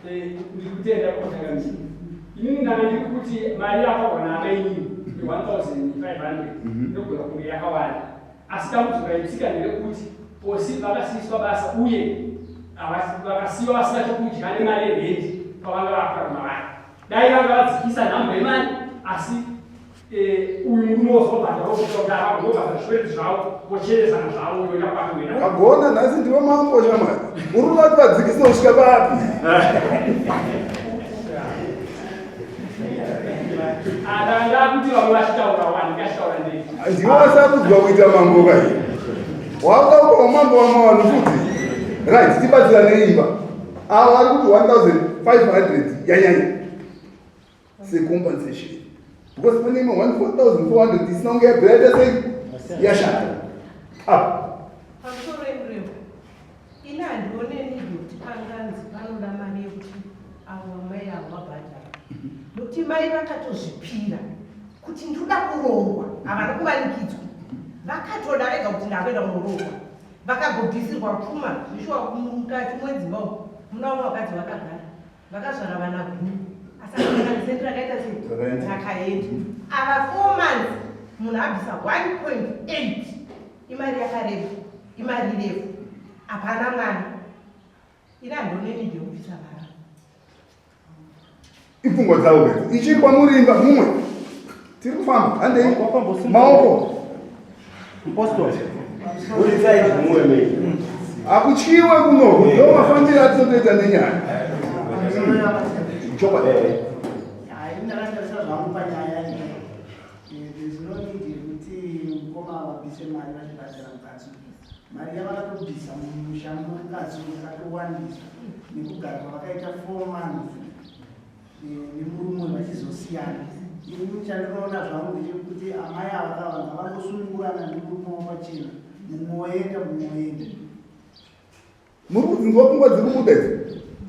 Ndiri kutenda kwamutangamiri. Inini ndanga ndiri kuti mari yakawana naamainini ye1500 inogona kunge yakawanda asi dambudziko raitika nderekuti posi vakasiiswa basa uye vakasiiwa vasina chokudya nemari yerendi pavanga vakurarama vari. Dai vanga vadzikisa nhambo yemari asi uyu murume wozobhadhara wokuita kuti ava kungobhadhara zvikwereti zvavo vocherezana zvavo uyo oenda kwake uyo Wagona nhasi ndiwe mambo shamwari. Uri kuda kuti vadzikise kusvika papi? Ndakuti vamwe vachitaura wani ndingachitaura ndega. Ndiwe wasarudzwa kuita mambo kai. Wakuda kupa umambo wamwe vanhu futi. Right, tibatsirane imba. Avo vari kuti 1500 yanyanya secompensation. Because pane imwe 1400 isina kunge yabvira yaita sei? Yashata. Apa. Pamusoro emuremu, ini handione need yekuti panganzi panoda mari yekuti avo amai avo vabhadhara. Nokuti mai vakatozvipira kuti ndinoda kuroorwa, havana kumanikidzwa. Vakatoda vega kuti ndakuenda kunoroorwa. Vakagobvisirwa pfuma, zveshuwa mukati mwedzimba umu muna vamwe vakadzi vakagara. Vakazvara vana gumi asi hapana sendi rakaita sei rakaenda. Ava 4 months munhu abvisa 1.8 imari yakareba imari refu hapana mwana. Ini handione need yekubvisa mari. Ipfungwa dzavo bedzi. Ichiri kwamuri imba mumwe. Tiri kufamba. Handei. Maoko. Hakutyiwe kuno. Ndo mafambiro atinotoita nenyaya. Chokwadi. Hayi, ndakatarisa zvangu panyaya iyi. There's no need yekuti mukoma vabvise mari vachibhadhara mukadzi uyu. Mari yavakatobvisa mumusha memukadzi uyu yakatowandisa nekugara kwavakaita 4 months nemurume uyu vachizosiyana. Ini chandinoona zvangu ndechekuti amai ava kava ngavangosunungurana nemurume wavo pachena, mumwe woenda mumwe woenda. Muri kudzinzwa pfungwa dziri kubuda idzi?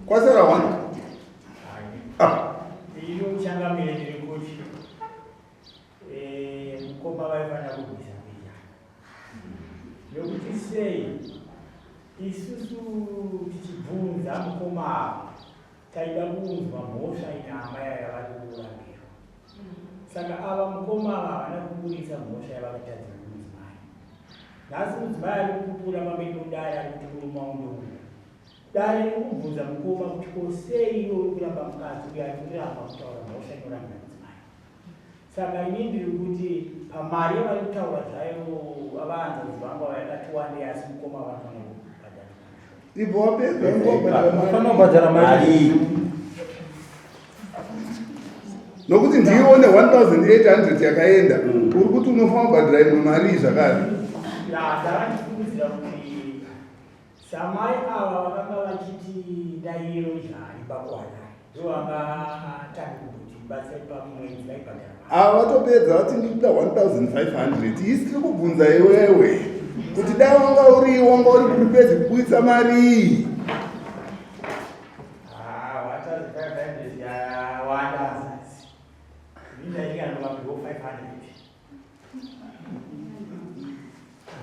Kwasara one. Mukoma vaifanira kurwisa mbijana. Nokuti sei isusu tichibvunza mukoma ava taida kunzwa mhosva ina amai aya vari kurambirwa. Saka ava mukoma ava havana kuburitsa mhosva yavakatadzira kumudzimai. Nhasi mudzimai ari kupupura pamberi podare ari kuti murume wangu ndomuda. Dare riri kubvunza mukoma kuti ko sei iwe uri kuramba mukadzi uyo ari kuramba kutaura mhosva inorambira mudzimai. Saka ini ndiri kuti pamari yavari kutaura zvayo vavanzadzi vangu ava yakati wandei asi mukoma vanofanira kubhadhara. Ibva wapedza ungobhadhara mari. Unofanira kubhadhara mari. Nokuti ndione 1800 yakaenda uri kuti unofanira kubhadhara imwe mari zvakare. Ya, ndakandifungidzira kuti Samai ava vakanga vachiti ndairoja imba kuHarare ndovangatanga kumboti batsirai pamwedzi vaibhadhara mari. Ava vatopedza vati ndikuda 1500 isi tiri kubvunza iwewe kuti dai wanga uri wanga uri prepared kuburitsa marii. Ah, 1500 yawanda asasi. Ini ndainga 500.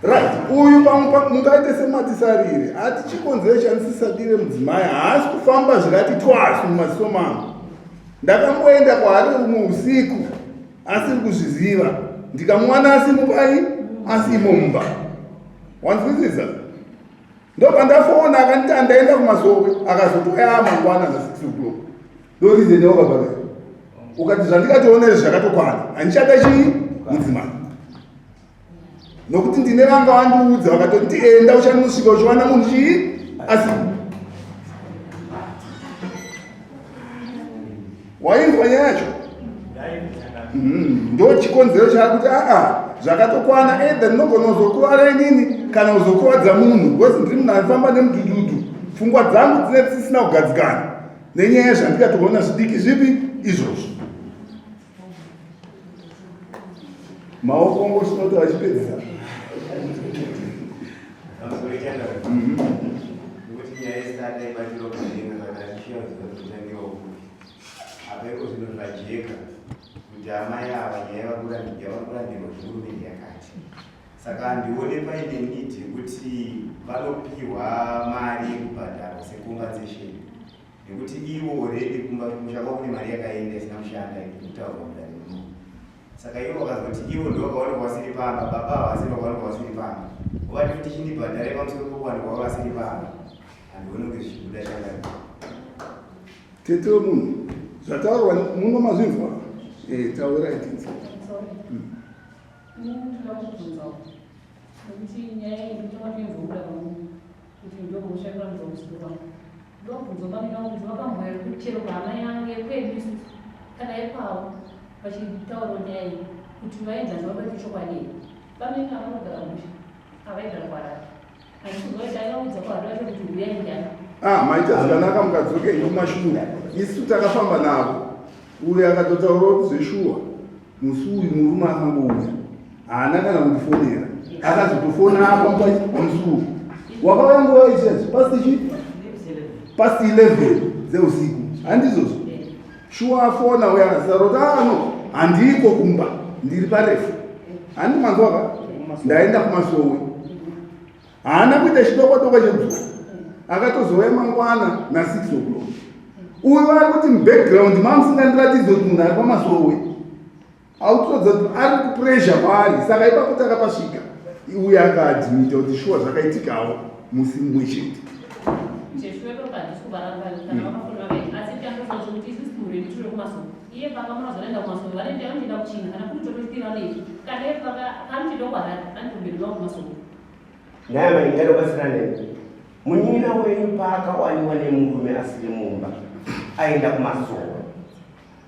Right, uyu pamwe mungaite sematisarire ati chikonzero chandisisadire mudzimai haasi kufamba zvikati twasu mumaziso mangu. Ndakamboenda kwaari rumwe usiku asiri kuzviziva ndikamuwana asimo pai asimo mumba. Wanzwisisa? Ndopandafona akanditi andaenda kumasowe akazotouya mangwana na 6 o'clock. Ndoreason yawakabva ukati zvandikatoona izvi zvakatokwana handichada chii mudzimai nokuti ndine vanga vandiudza vakatoti enda uchanosvika uchiwana munhu chii asi wainzwa nyaya yacho ndo chikonzero chaakuti aa zvakatokwana either ndinogona kuzokuvara inini kana kuzokuvadza munhu because ndiri munhu anofamba nemudhudhudhu pfungwa dzangu dzine dzisina kugadzikana nenyaya yezvandikatoona zvidiki zvipi izvozvo maoko ngosvinoti vachipedzisa apa iko zvino zvajeka kuti amai ava nyaya yavari kurambirwa zvihurumende yakati saka handione paine need yekuti vanopihwa mari yekubhadharwa secompensation nekuti ivo already kumba kumusha kwavo kune mari yakaenda isina kushanda ikutaurwa mudare muno saka ivo vakazoti ivo ndo vakaonekwa vasiri pamba baba havasiri vakaonekwa vasiri pamba vovati kuti chindibhadhare pamusoro pokuwanikwa vasiri pamba handioni kunge zvichibuda chakadai. Tete wemunhu zvataurwa muno mazvinzwa eh, taurai tinzwe. Inini ndinoda kubvunzawo nekuti nyaya iyi ndotanga kuinzwa kudaro kuti ndomhosva yekurambidza muzukuru wangu. Ndoda kubvunza bamnini vangu kuti vakambouya here kuchero kuhama yangu yekwedu isusu kana yekwavo vachitaurawo nyaya iyi kuti vaenzanzi vabate chokwadi here. Bamnini ava vanogara kumusha havaigara kuHarare. Handisi kuziva kuti aivaudza kuHarare vacho kuti huyai ndiani. Ah, maita zvakanaka mukadzoka henyu kumashure. Isu takafamba navo. Uyu akatotaura kuti zveshuwa musi uyu murume akangouya haana kana kundifonera akazotofona apa pamusuwo wakauya nguva ichezvo past chi past 11 dzeusiku handizvozvo shuwa afona uya akazitaura kuti ano ah, handiko kumba ndiri parefu handi manzwa ka ndaenda kumasowe haana kuita chidokwadokwa chedzoka akatozouya mangwana na 6 o'clock uyu ari kuti mubackground mamusingandiratidze kuti munhu ari pamasowe autodza kuti ari kupressure kwaari saka ipapo takapasvika uyu akaadmita kuti shuwa zvakaitikawo musi mumwe chete. Nhai mai ndinobatsira nei? Munin'ina wenyu paakawaniwa nemurume asiri mumba aenda kumasowe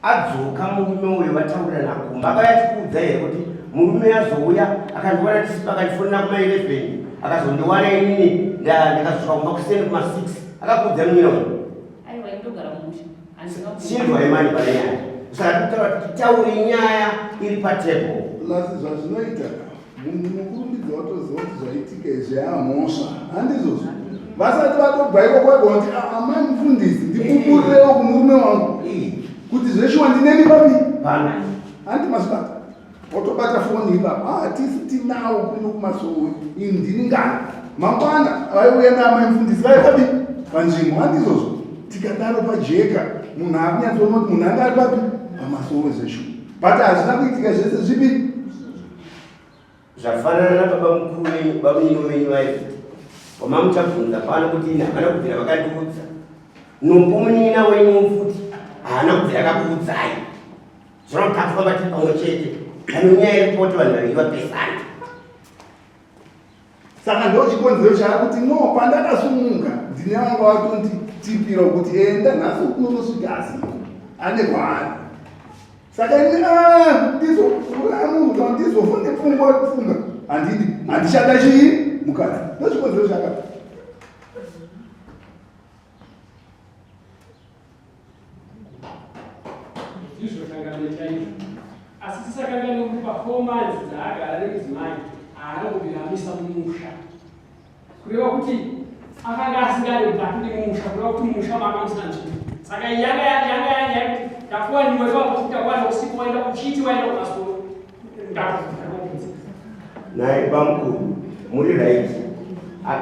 adzoka murume uyo vataurirana kumba akauya achikuudza here kuti murume azouya akandiwana ndisipo akandifonera kuma 11 akazondiwana inini ndikazosvika kumba kuseni kuma 6 akakuudza munin'ina uyu Aiwa indogara kumusha. Chinzwai manje pane nyaya. Saka tikutaura titaure nyaya iri patable. Plus zvazvinoita munhu unokurumbidza watoziva kuti zvaitika izvi yaamhosva handizvozvo vasati vatobva ikoko vaigona kuti ah, amai mufundisi ndipupurirewo kumurume wangu kuti zveshuwa ndinemi papi pano handi mazvibata. Watobata foni ipapo, ah, tisi tinawo kuno kumasowe, indini ngani. Mangwana vaiuya naamai mfundisi vaiva papi? Panzvimbo, handizvozvo. Tikadaro pajeka, munhu akunyatsoona kuti munhu anga ari papi? Pamasowe zveshuwa. But hazvina kuitika zvese zvipi? Zvafanana nababa mukuru venyu, bamunino venyu vaye futi. Wamamuchabvunza pano kuti ini havana kubvira vakandiudza. Nopo munin'ina wenyu futi haana kubvira akakuudzai. Zvino takufamba tiri pamwe chete. Pane nyaya iripo kuti vanhu vaviri vapesana. Saka ndochikonzero chaakuti no pandakasumuka ndine vanga vatonditipira kuti enda nhasi unonosvika asiko ane kwaari. Saka ini ah, ndizouraya munhu kana ndizofa nepfungwa kufunga handidi handichada chii mukadzi ndochikonzero chakati. Ndizvo changamire chaizvo. Asi tisakanganwe kuti pafour months dzaagara nemudzimai haana kubvira amisa mumusha. Kureva kuti akanga asingade kuti apinde mumusha, kureva kuti mumusha manga musina nzvimbo. Saka iyi yanga yanga yanga yekuti ndakuwaniwa ipapo kuti ndakuwana usiku waenda uchiti waenda kumasoro. Ndakubvunza. Nhai bamukuru muri right.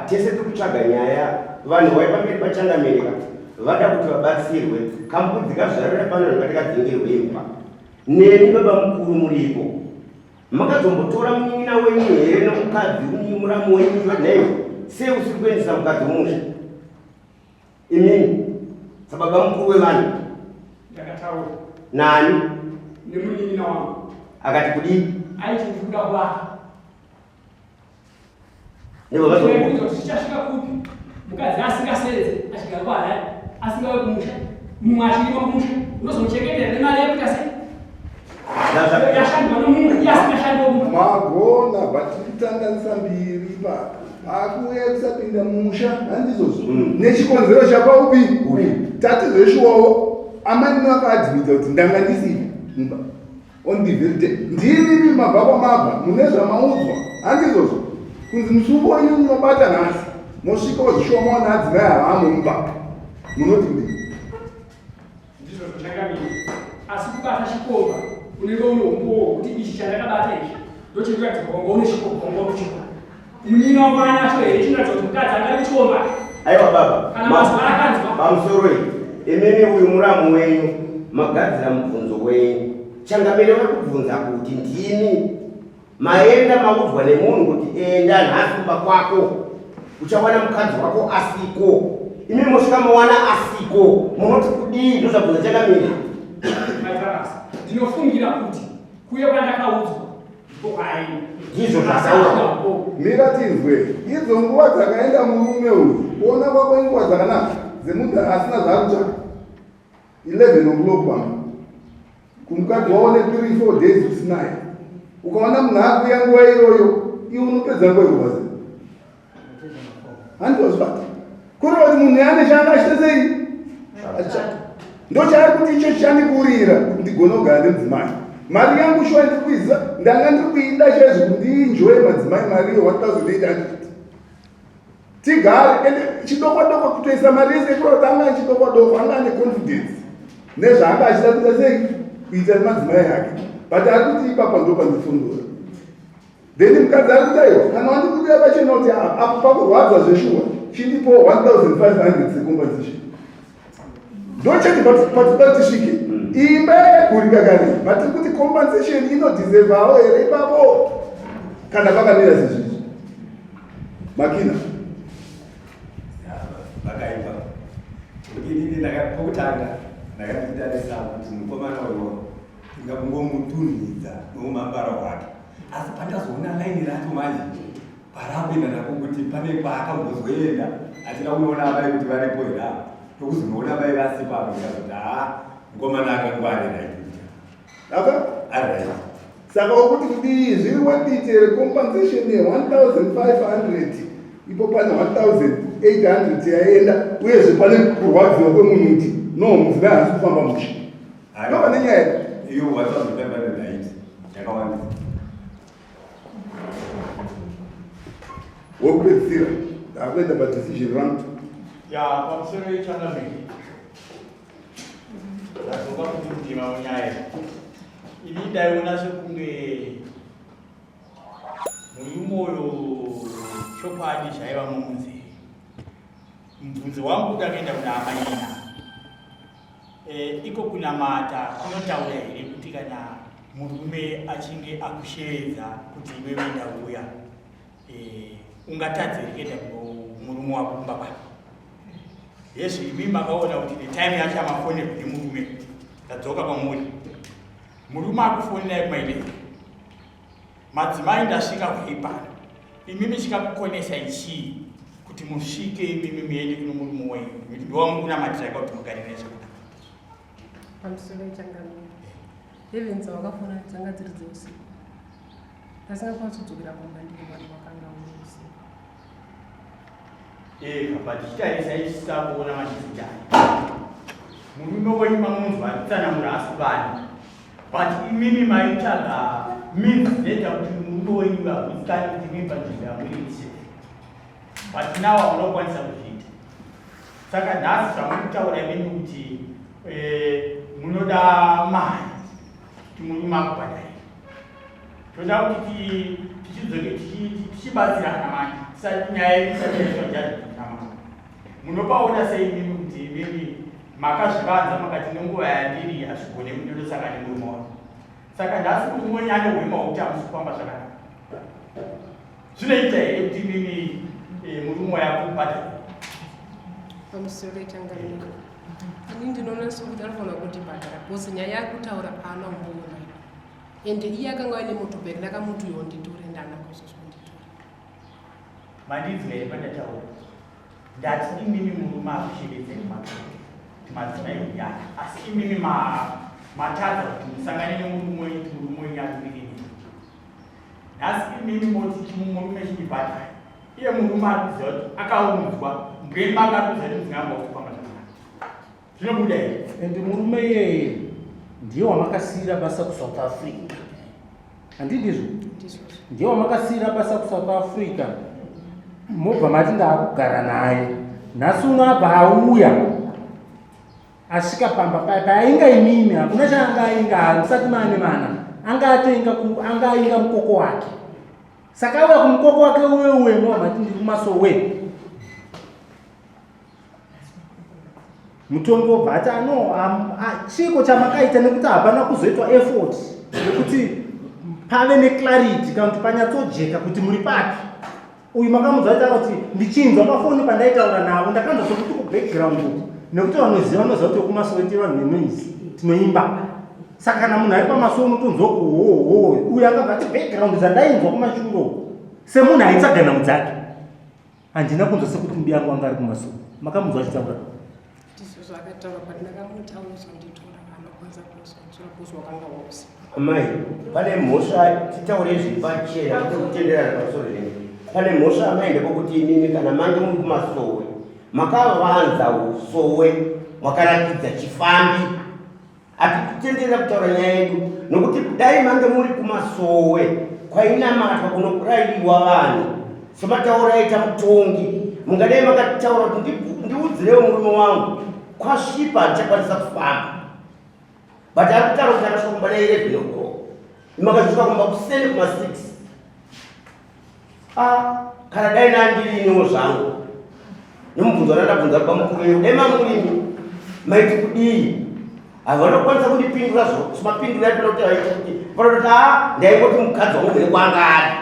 Tese tiri kutsvaga nyaya vanhu wai pamberi pachangamire ka vada kuti vabatsirwe kambudzi kazvarira pano ndikati kadzingirwe imbwa nemi baba mukuru muripo makazombotora munin'ina wenyu here nomukadzi muramu wenyu nhaiwe sei usiri kuendesa mukadzi mumusha imimi sababa mukuru wevanhu ndakataura nani nemunin'ina wangu akati kudii aiti ndikuda kuvaka Tichasvika kupi mukadzi asingasenze achigara kwaHarare asingauye kumusha mumwe achirima kumusha unozomuchengetera nemari yekuita sei yashandwa nomumwe iye asingashandiwo mumwe magona but tikutandanisa mbiri ipapo akuuya kusapinda musha handizvozvo mm. nechikonzero chapaupi tati zveshuwawo amai vakaadmita kuti ndanga ndisiri mumba On the very day ndimi mabva kwamabva mune zvamaudzwa handizvozvo kunzi musungo wenyu munobata nhasi mosvika wozvishuwa maona adzimai havamo mumba munoti kudii ndizvo zvochangamira asi kubata chikomba unenge une umbowo hwekuti ichi chandakabata ichi ndochinoratidza kwanga une chikomba wanga uri kuchikomba munin'ina wangu anacho here chinoratidza kuti mukadzi anga ari kuchikomba aiwa baba kana mazuva akanzwa pamusoro iyi imimi uyu muramu wenyu magadzira mubvunzo wenyu Changamire vari kubvunza kuti ndimi maenda maudzwa nemunhu kuti enda nhasi kumba kwako uchawana mukadzi wako asiko imi mosvika mowana asiko munoti kudii ndozvabvunza changamire. Ndinofungira kuti kuye kwandakaudzwa ndiko kwaaenda. Ndizvo zvataura. Mira tinzwe idzo nguva dzakaenda murume uyu kuona kwako inguva dzakanaka dzemunhu asina zvaari kutsvaka. 11 o'clock pamba kumukadzi waone 3 4 days usinaye ukaona munhu akuya nguva iyoyo iwe unopedza nguva yekubazi handozvibata kureva kuti munhu yaane chaanga achita sei achitsvaka ndochaari kuti icho chichandikurira kuti ndigone kugara nemudzimai mari yangu shuwa ndiri kuiziva ndanga ndiri kuida chaizvo kuti ndiinjoye madzimai mari iyo 1800 tigare ende chidokwadokwa kutoisa mari yese kureva kuti anga chidokwadokwa anga ane confidence nezvaanga achida kuita sei kuita nemadzimai ake but ari kuti ipapa ndo pandifundura then mukadzi ari kuti aiwa kana wandikudira pachena kuti apo pakurwadza zveshuwa chindipo 1500 secompensation ndochete patinoda tisvike imba yakagurika kare but tiri kuti compensation inodeservawo here ipapo kana pakamira sezvizvi makina vakaimba inini pokutanga ndakatitarisa kuti mukomana uyo tingakungomutunhidza noumhambara hwake asi pandazoona laini racho manje Parakuenda nako kuti pane kwaakambozoenda achida kunoona amai kuti varipo here apa ndokuzonoona amai vasipo apa ndikazoti haa mukomana akangwarira aka aright saka ukuti kudii zviri worth it here compensation ye 1500 ipo pane 1800 yaenda uyezve pane kurwadziwa kwemunhu kuti no mudzimai haasi kufamba mushe ndopane nyaya iyo 1500 haiti yakawandisa Wekupedzisira ndakuenda padecision rangu. Ya pamusoro yechangamire ndadzoka kuti ndima munyaya ini ndaiona sekunge Zvechokwadi zvaiva mumunzeve. Mubvunzo wangu uda kuenda kuna amaina. E, iko kunamata kunotaura here kuti kana murume achinge akusheedza kuti iwewe ndauya e, ungatadze here kuenda murume wako kumba kwake? Hezvo imi makaona kuti netime yacho amafonerwa nemurume ndadzoka kwamuri murume akufonerai kumailei Madzimai ndasvika kuipano imimi chikakukonesai chii kuti musvike imimi muende kuno murume wenyu nekuti ndowamukunamatirai kwakuti mugare naye zvakanaka. Pamusoro changamire. Heavens wakafona dzanga dziri dzeusiku. Ndasingakwanisi kudzokera kumba ndiri vanhu vakanga uri usiku. Eka but chitarisa ichi takuona manje murume wenyu mamunzwa achitsanangura asi vani but imimi maitsvaga means dzinoita kuti murume wenyu agutsikane kuti imimi panzvimbo yamuri ise but now hamuna kukwanisa kuzviita saka nhasi zvamuri kutaura imimi kuti eh, munoda mari kuti murume akubhadharei toda kuti tichidzoke tichibatsirana manje tisati nyaya yedu isati yaitwa judgment namambo munopaona sei imimi kuti imimi makazvivanza makati nenguva yandiri hazvigone kuti ndosangane murume wangu saka nhasi murume wenyu ane hwema hwekuti hamusi kufamba zvakanaka zvinoita here kuti imimi eh, murume wayakubhadhara pamusoro changamire ini ndinoona sekuti anofanira kundibhadhara because nyaya yakutaura paana umboona ende iye akanga aine motobag ndakamuti uyo nditore ndana kuzozonditora mandinzwa here pandataura ndati imimi murume akushevedza mumatoto kuti madzimai uyana asi imimi matadza kuti musangane nemurume wenyu kuti murume wenyu akuvirinei nhasi imimi moti chimurume chindibhadhara iye murume ari kuziva kuti akaunzwa mbweni make ari kuziva kuti mudzimai wangu wakufamba zvakanaka zvinobuda here and murume iyeye ndiye wamakasiira basa kusouth africa handi ndizvo ndiye wamakasiira basa kusouth africa mobva mati ndaakugara naye nhasi uno abva auya asvika pamba paya paainga imimi hakuna chaanga ainga hamusati maane vana anga atoinga anga ainga mukoko wake saka auya kumukoko wake uye uye mobva mati ndiri kumasowe mutongi wobva ati ano chiiko chamakaita nekuti hapana kuzoitwa effort yekuti pave neclarity kana kuti panyatsojeka kuti muri papi uyu makamudza aitaura kuti ndichinzwa pafoni pandaitaura navo ndakanzwa sokuti kubackground uku nekuti vanoziva vanoziva kuti wekumasoweti vanhu venoise tinoimba saka kana munhu ari pamasowe unotonzwa kuhohoho uyu akabva ati background dzandainzwa kumashure uku semunhu aitsvaga nhau dzake Handina kunzwa sekuti mbuya yangu anga ari kumasuo. Makamunzwa achitaura? Ndizvo zvaakataura but ndakamuti aunozonditora anokwanisa kunozonditora because wakanga wausiku. Amai, pane mhosva titaure zviri pachena kwete kutenderana pamusoro zvenyu. Pane mhosva amai ndepokuti imimi kana mange muri kumasowe makavanza usowe mwakaratidza chifambi Hatikutenderera kutaura nyaya yedu nokuti dai mange muri kumasowe kwainamatwa kunokurairiwa vanhu semataura aita mutongi mungadai makataura kuti ndiudzirewo murume wangu kwasvipa handichakwanisa kufamba but ari kutaura kuti akasvika kumba na11 o'clock makasvika kumba kuseni kuma 6 Ah, kana dai nandiriiniwo zvangu nemubvunzo wandandabvunza bamukuru wenyu dai mamurimi maiti kudii havana kukwanisa kundipindura zvomapindura aitoda kuti vaite kuti vanototi a ndaingoti mukadzi wangu mune kwanga ari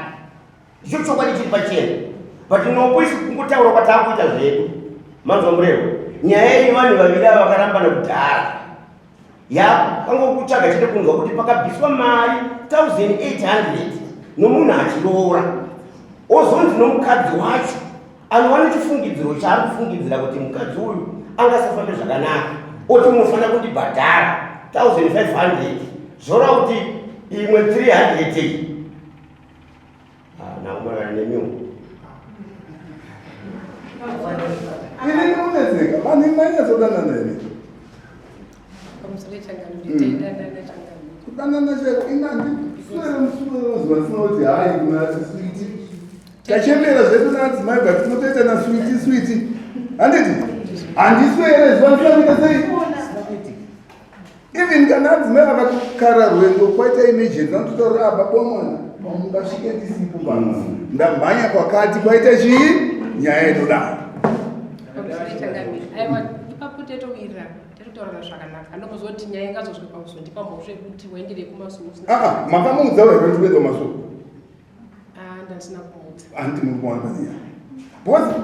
ndicho chokwadi chiri pachena but nopo isi kungotaura kwataakuita zvedu manzwa murevo nyaya iyi vanhu vaviri ava vakarambana kudhara Ya, kangokutsvaga chete kunzwa kuti pakabviswa mari 1800 nomunhu achiroora ozonzi nomukadzi wacho anova nechifungidziro chaari kufungidzira kuti mukadzi uyu angasafambe zvakanaka oti munofanira kundibhadhara 1500 zvoreva kuti imwe 300 iyi Ah, nemiwo ini ndinonetseka vanhu mainyatsodanana here kudanana chaiko ini handiswere musuwe mazuva ndisina kuti hayi kuna switi tachembera zvedu naadzimai but tinotoita naswiti switi handiti handiswere zuva ndisina kuita sei Even kana adzimai vakatokara rwendo kwaita emergency vanototaura ah, baba wamwana pamungasvike ndisipo pano ndamhanya kwakati kwaita chii nyaya inodaro. Aiwa ipapo tetowirirana tetotaurana zvakanaka andokuzoti nyaya ingazosvika pakuzondipa mhosva yekuti waenderei kumasuo usina Aa makamuudzawo here kuti kuenda kumasuo? Ah, ndasina kumuudza. Hanti muri kuwana nyaya. Because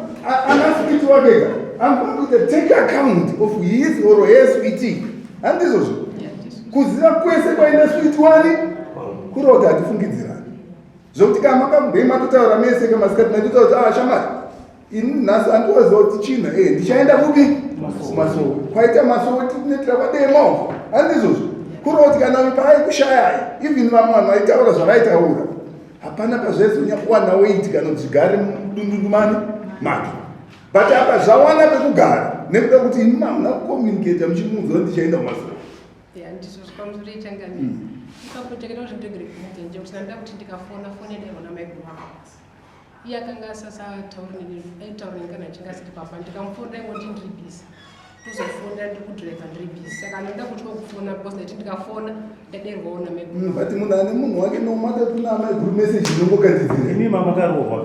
ana sweet wake ka anofanira kuita take account of his or her sweetie. Handizvozvo? Kuziva kwese kwaenda sweet wani kureva kuti hatifungidzirani. Zvekuti kana makambei matotaura mese kamasikati maitotaura kuti ah shamwari ini nhasi andiwaziva kuti china eh ndichaenda kupi kumasowe kwaita masowe tinetira kwadema uko handizvozvo kureva kuti kana uyu paaikushayai even vamwe vanhu vaitaura zvavaitaura hapana pazvaizonya kuwana weight kana kuti zvigare mudundundumani make but apa zvawana pekugara nekuda kuti imi hamuna kucommunicata muchimuudza kuti ndichaenda kumasowe Ya, ndizvo zvapamusoro ichangamire. Ipapo takaita kuti ndegere kumudza nje kuti ndanda kuti ndikafona foni yadairwa namaiguru vangu. Iye akanga asasatauri neni, aitaura neni kana achinge asiri pamba. Ndikamufonera ingoti ndiri busy. Tozofonera ndiri kudriver ndiri busy. Saka ndinoda kutya kufona because ndaiti ndikafona ndadairwawo namaiguru. But munhu ane munhu wake no matter kuna amaiguru message inongokandidzira. Imi mamakarohwa.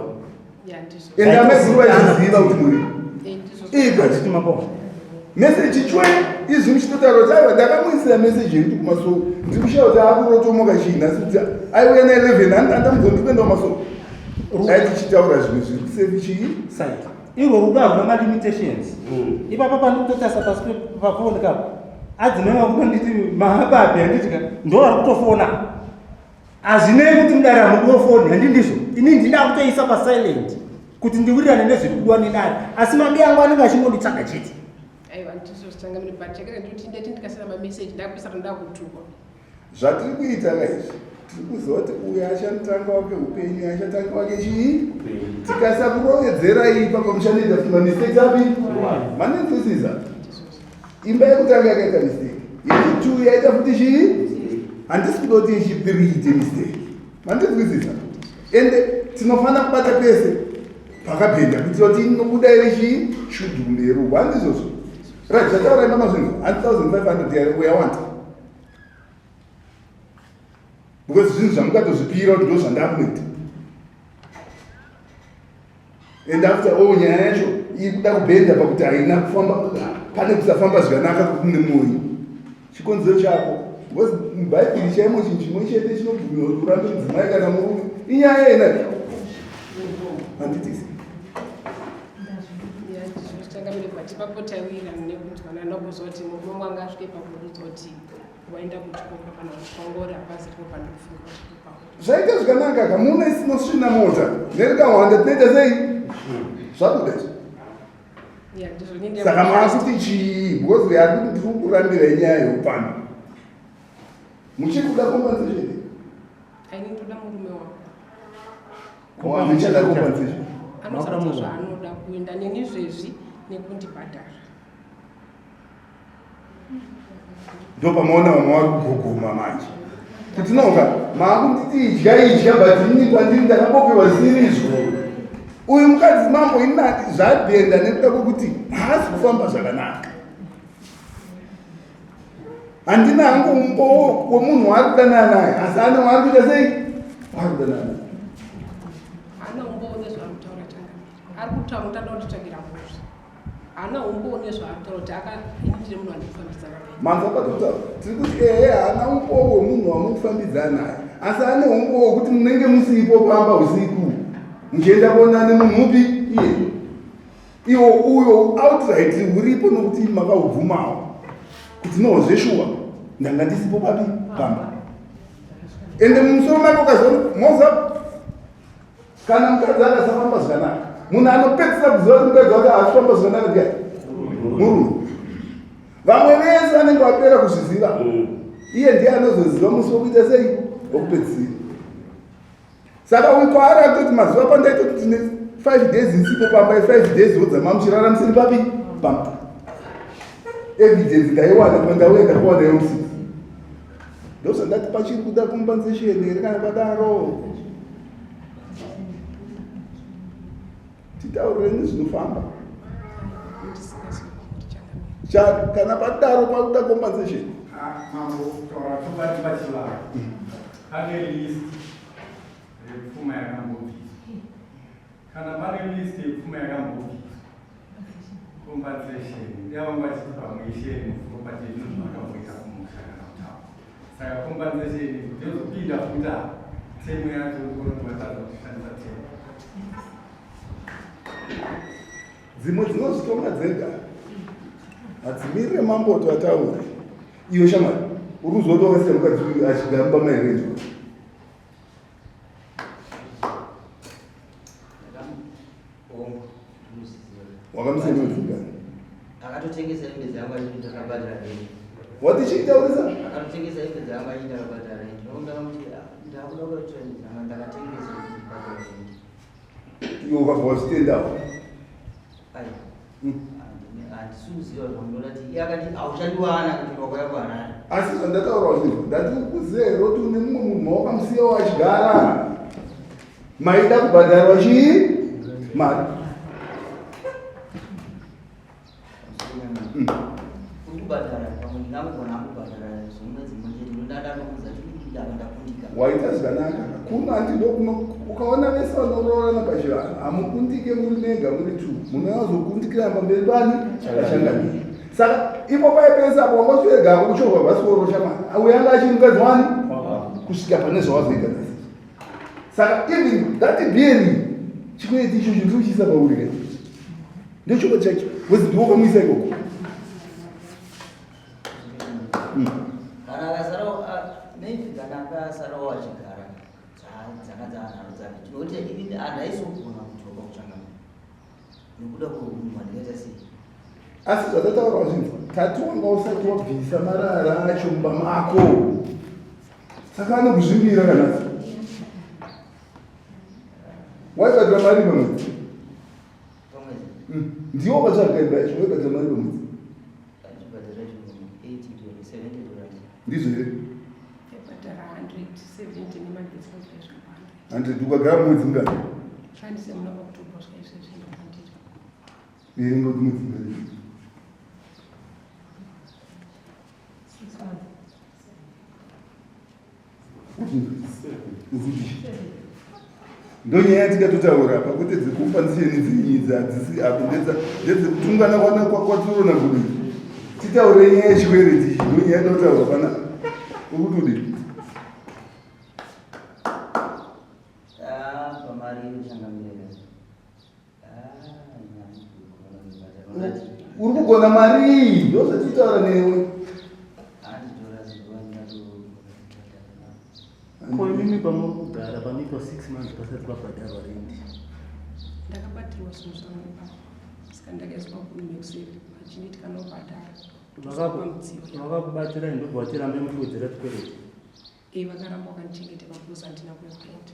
Ya, ndizvo. Ende amaiguru vaizviziva kuti muri. Eh, ndizvo. Iga. Handiti mambo. Message chwe izvi muchitotaura kuti aiwa ndakamuisira message yekuti kumasowe ndiri kushaya kuti akurotomoka chii nhasi kuti aiuya na 11 andamudza kuti kuenda kumasowe. Dai tichitaura zvimwe zviri kusefi chii? Side. Irwo rudo haruna malimitations. Ipapa pandikutotarisa pasi pafoni kapo. Adzimai vakutonditi mahababi handiti ka ndo vari kutofona. Hazvinei kuti mudare hamudiwo foni handi ndizvo. Ini ndida kutoisa pasilent kuti ndiwirirane nezviri kudiwa nedare. Asi madi angu anenge achingonditsvaga chete. Aiwa ndizvo zvichangamire but chakare ndikuti ndati ndikasira mameseji ndakupesana ndakutukwa. Zvatiri kuita ka izvi tiri kuziva kuti uyu achatanga wake upenyu achatanga wake chii tikasakurovedzera ipapo muchanoita futi mamistakes api manenzwisisa imba yekutanga yakaita mistake yechitu yaita futi chii handisi kuda kuti yechipiri iite mistake mandinzwisisa ende tinofanira kubata pese pakabhenda kuitira kuti inobuda iri chii shudu kumberi uku handizvozvo right zvataura imba mazvinhu 1500 uyawanta because zvinhu zvamungatozvipira kuti ndo zvandakuita and after all nyaya yacho iri kuda kubhenda pakuti haina kufamba pane kusafamba zvakanaka kune mwoyo chikonzero chako because mubhaibheri chaimo chinhu chimwe chete chinobvumirwa kuti urambe mudzimai kana murume inyaya yena handitisi Changamire but ipapo taiwirirana nekunzwanana kuzoti murume wangu anga asvike pakuudza kuti waenda kuchikoro kana kuti kwangori hapaziripo pandikufunga kuti ipapo. Zvaita zvakanaka ka mune sinosvina mota nerikawanda tinoita sei zvabuda izvi Yeah, ndizvo nini saka maakuti chii because ari kuti ndiri kukurambira inyaya yeupano muchiri kuda compensation Aini ndoda murume wangu. Muchada compensation Anosarudza zvaanoda kuenda neni izvezvi nekundibhadhara. Ndopamaona vamwe vari kugogoma manje kuti noka maakunditi idya idya but ini kwandiri ndakabopewa zvisiri izvo uyu mukadzi mambo inati zvabhenda nekuda kwekuti haasi kufamba zvakanaka handina hangu umbowo wemunhu waari kudanana naye asi ane waari kuita sei waari kudanana naye Haana umbowo nezvaari kutaura changamire. Ari kutaura kuti anoda kunditsvagira mhosva. Haana umbowo nezvaari kutaura kuti aka ini ndine munhu wandiri kufambidzana naye. Manzwa patutaura tiri kuti ehe haana umbowo wemunhu wamukufambidzana naye asi ane umbowo wekuti munenge musipo pamba usiku muchienda kuonana nemunhu upi iye iwo uyo outright uripo nokuti makaubvumawo kuti no zveshuwa ndanga ndisipo papi pamba ende mumusoro make ukazoona moza kana mukadzi akasafamba zvakanaka munhu anopedzisa kuziva kuti mukadzi wake haasi kufamba zvakanaka ndiani murume vamwe vese vanenge vapera kuzviziva iye ndiye anozoziva musi wekuita sei wekupedzisira saka uyu kwaari atoti mazuva pandaitoti tine 5 days ndisipo pamba 5 days wodzama muchirara musiri papi pamba evidence ndaiwana pandauya ndakawana yomusisi ndozvandati pachiri kuda compensation here kana padaro titaurireni zvinofamba kana padaro pakuda compensation. Mambo kutaura chokwadi pachivanhu pane list yepfuma yakambobviswa. Kana pane list yepfuma yakambobviswa, compensation ndeyavanga vachiti pamwe isharing of property yezvinhu zvavakamboita kumusha kana kutaura. Saka compensation kuti yozopinda futi apa, temu yacho ndikuona kuti vatadza kushandisa temu. Dzimwe dzinozvitonga dzega hadzimirire mambo kuti vataure. Iwe shamwari, uri kuziva kuti wakasiya mukadzi uyu achigara mumba mairenjwa? Wakamusiya mwedzi mingani? Akatotengesa hembe dzangu achiti ndakabhadhara rent. Wati chii taurisa? Akatotengesa hembe dzangu achiti ndakabhadhara rent. Ndakamuti ndakuda kutora hembe dzangu ndakatengesa kuti ndibhadhare rent. Iwe ukabva wazvitendawo. Asi zvandataura wazvinzwa, ndati ukuziva here kuti une mumwe munhu mawakamusiyawo achigara maida kubhadharwa chii mari. Waita zvakanaka kuno handido kuno ukaona vese vanoroorana pachivanhu hamukundike muri mega muri two munonyazokundikirana pamberi pani pachangamire saka ipo paye pese apo wanga uchirega ako kuchovha bhasikoro shamani uyo anga achiri mukadzi wani kusvika pane zvawazoita nhasi saka even that bearing chikwereti ichocho ndiri kuchiisa pauri ka ndochokwadi chacho wezi ndiwo ukamuisa ikoko Kana akasarawo maybe kana akasarawo achigara dzanga dzaanharo dzake tinokuti inini handaizogona kudzoka kuchangamira nekuda kweunhu hwandikaita sei asi zvatataura wazvinzwa tati wanga usati wabvisa marara acho mumba mako saka anokuzvimbira kanasi waibhadhira mari pamwedzi Ndiwo wakatsvaga imba yacho waibhadhira mari pamwedzi. Ndizvo here? 100 ukagara mwedzi mungani? Verenga kuti mwedzi mungani. Ndonyaya yatingatotaura apa kwete dzekufa nziyeni dzinyidza hadzisi apo ndedzekutungana kwatsuro nagudu titaure nyaya yechikwereti ichi ndonyaya yatinotaura pana ukuti udi uri kugona mari iyi ndozvatitaura newe Ko imimi pamuri kugara panoitwa 6 months pasati pabhadharwa rendi? Ndakabatirwa zvinhu zvangu ipapo saka ndakaiswa kuMaxwell vachinditi kana ubhadhara Vakakubatsirai ndobva vatirambe muchiwedzera chikwereti? Eh, vakaramba vakandichengeta because handina kuya kurent.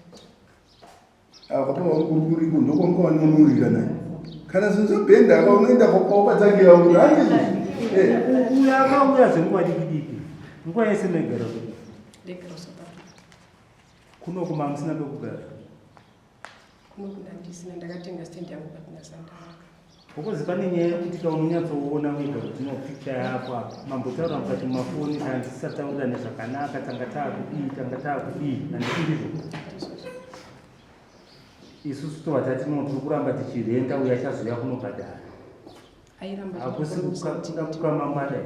Apa pavangurukuriko ndokwanga wanunurira naye. Kana zvinhu zvabhenda aka unoenda kwawakatangira uri handizvo? Eh. Uyu akauya zvenguva diki diki. Nguva yese maigara kupi? Ndegara South Africa. Kuno kuma musina pekugara? Kuno kundandisina ndakatenga stand yangu but ndasandavaka. Because pane nyaya yekuti kaunonyatsoona wega kuti no picture yako apa mambotaura mukati mumafoni kana tisataurirane zvakanaka tanga taakudii tanga taakudii handiti ndizvo isusu tova tati no tiri kuramba tichirenta uyo achazouya kunobhadhara hakusi kuda kukamambada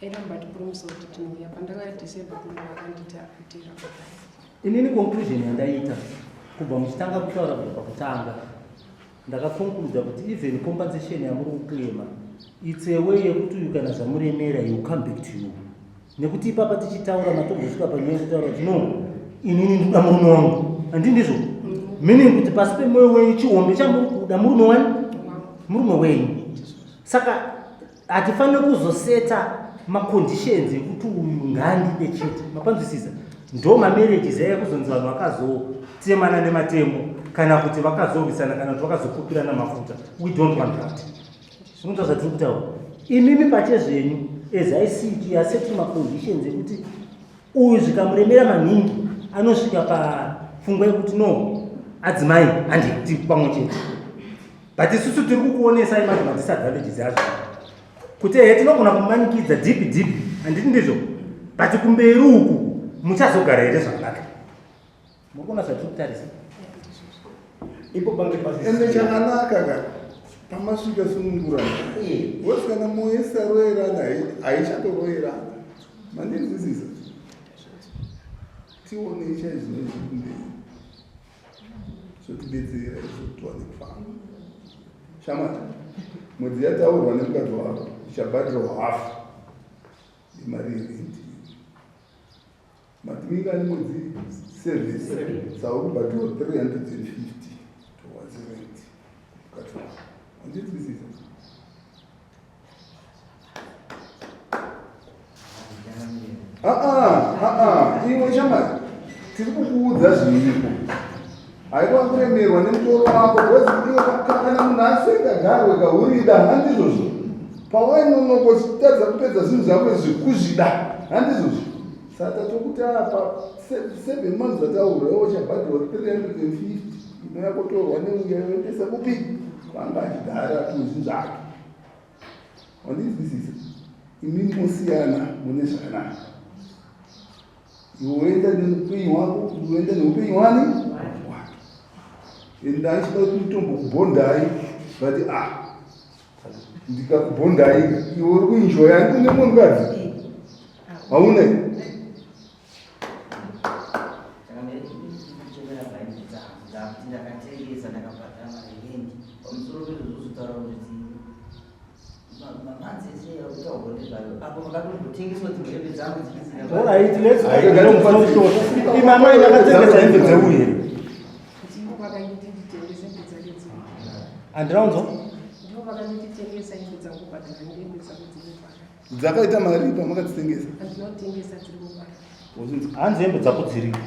airamba atipromisa kuti tinouya pandakauya december kuno akanditi akutera inini conclusion yandaita kubva muchitanga kutaura kubva pakutanga ndakaconcluda kuti even compensation yamuri kuclaima its a way yekuti uyu kana zvamuremera he will come back to you nekuti ipapa tichitaura matombosvika panyaya yekutaura kuti no inini ndikuda murume wangu handi ndizvo meaning kuti pasi pemwoyo wenyu chihombe chamuri kuda murume wani murume wenyu saka Hatifanire kuzoseta maconditions ekuti uyu ngaandide chete. Mapanzwisisa? Ndo mamarriages aya kuzonzi vanhu vakazotemana nematemo kana kuti vakazorwisana kana kuti vakazokupirana mafuta. We don't want that. Zvinonzwa zvatiri kutaura. Imimi pachezvenyu as I see it, you are setting maconditions ekuti uyu zvikamuremera maningi anosvika pafungwa yekuti no adzimai handiti pamwe chete. But isusu tiri kukuonesai manje madisadvantages azvo kuti ehe tinogona kumanikidza deep deep. Handiti ndizvo? But kumberi uku muchazogara here zvakanaka? Muri kuona zvatiri kutarisa? Ipo pange pasi. Ende chakanaka ka pamasvika sunungurana. Wose kana moyo isaroerana haichatoroerana. Mandinzwisisa? Tione chaizvo izvi kumberi. Zvotibetsera izvo tiwane kufamba. Shamwari, mwedzi yataurwa nemukadzi wako ichabhadhirwa hafu yemari yerenti. Mati mingani mwedzi 7 saka uri kubhadhirwa 350 towards rent mukadzi wako. Wandinzwisisa? Iwe shamwari, tiri kukuudza zviripo. Haikwa kuremerwa nemutoro wako because iwe kana munhu asenga garwe kahurida handizvozvo. Pawainonoka uchitadza kupedza zvinhu zvako izvi kuzvida handizvozvo. Saka tokuti apa 7 months zvataurwa iwe uchabhadharwa 350 inouya kotorwa neuya yoendesa kupi kwanga achigara tuzvi zvake. Wandinzwisisa? Imi mosiyana mune zvakanaka. Iwe woenda neupenyu hwako, woenda neupenyu hwani wake. And ndaichida kuti nditombokubhondai but ah ndikakubhondai iwe uri kuenjoya ndi une mumwe mukadzi hauna ndakatengesa ndakabhadhara mari yendi pamusoro pezvozvozotaura kuti Alright, let's go. Imama ndakatengesa hembe dzeuyu here? Handina kunzwa? Dzakaita mari pamakadzitengesa? Hanzi hembe dzako dziripo.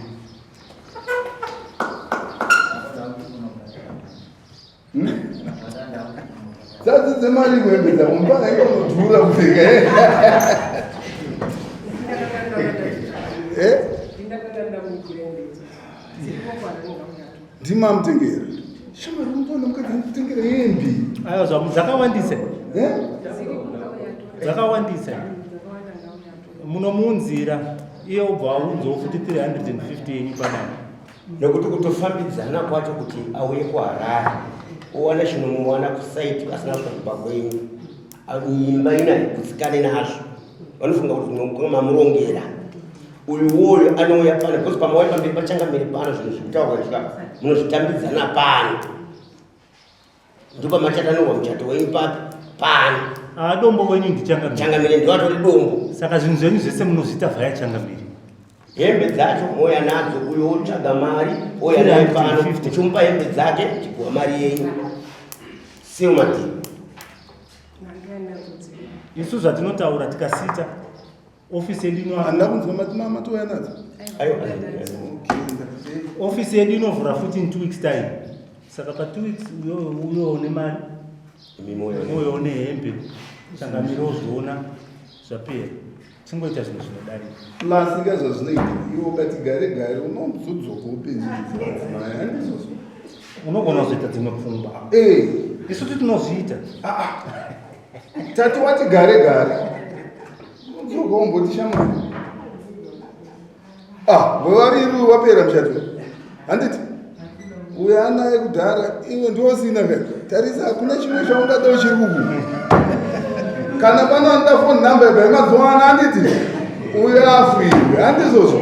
Dzadzi dzemari kuhembe dzako mpaka inonodhura kupfeka. Eh? Ndimamutengera. Shamwari unoona mukadzi anotengera hembe. Aiwa zvamu dzakawandisa. Eh? Dzakawandisa. Munomuunzira iye obva aunzawo futi 350 yenyu panapa. Nekuti kutofambidzana kwacho kuti auye kuHarare owana chinomuwana kusaiti asina kusvika kumba kwenyu imba ina haigutsikane nazvo vanofunga kuti mamurongera uyu woyo anouya pano because pamauya pamberi pachangamire pano zvinhu zvekutaurwa zvika munozvitambidzana pano ndopamachatanurwa muchato wenyu papi pano. Ah, dombo wenyu ndichangamire. Changamire ndiwatori dombo. Saka zvinhu zvenyu zvese munozviita vhaya changamire. Hembe dzacho mouya nadzo, uyo wotsvaga mari ouya nayo pano, uchimupa hembe dzake chipuwa mari yenyu. Seo madii. Isu zvatinotaura tikasita Office yedu ino Handina kunzwa mati mama touya nadzo. Aiwa. Office yedu inovhura futi in 2 weeks time. Saka pa 2 weeks uyo uyo une mari. Uyo une hembe. Changamire ozviona zvapera. Chingoita zvinhu zvinodarika. Plus ka zvazvinoita iwe ukati gare gare unozodzoka upenzi madzimai handizvozvo. Unogona kuzoita dzimwe pfungwa. Eh. Isu tinozviita. Ah ah. Tati wati gare gare. Unodzoka womboti shamwari. Ah, vaviri wapera muchato. Handiti? Uyo anaye kudhara iwe ndiwe usina ka. Tarisa hakuna chimwe chaungada uchiri kuku. Kana pano anoda phone number yabva yemazuva ano handiti? Uyo afirwe handizvozvo.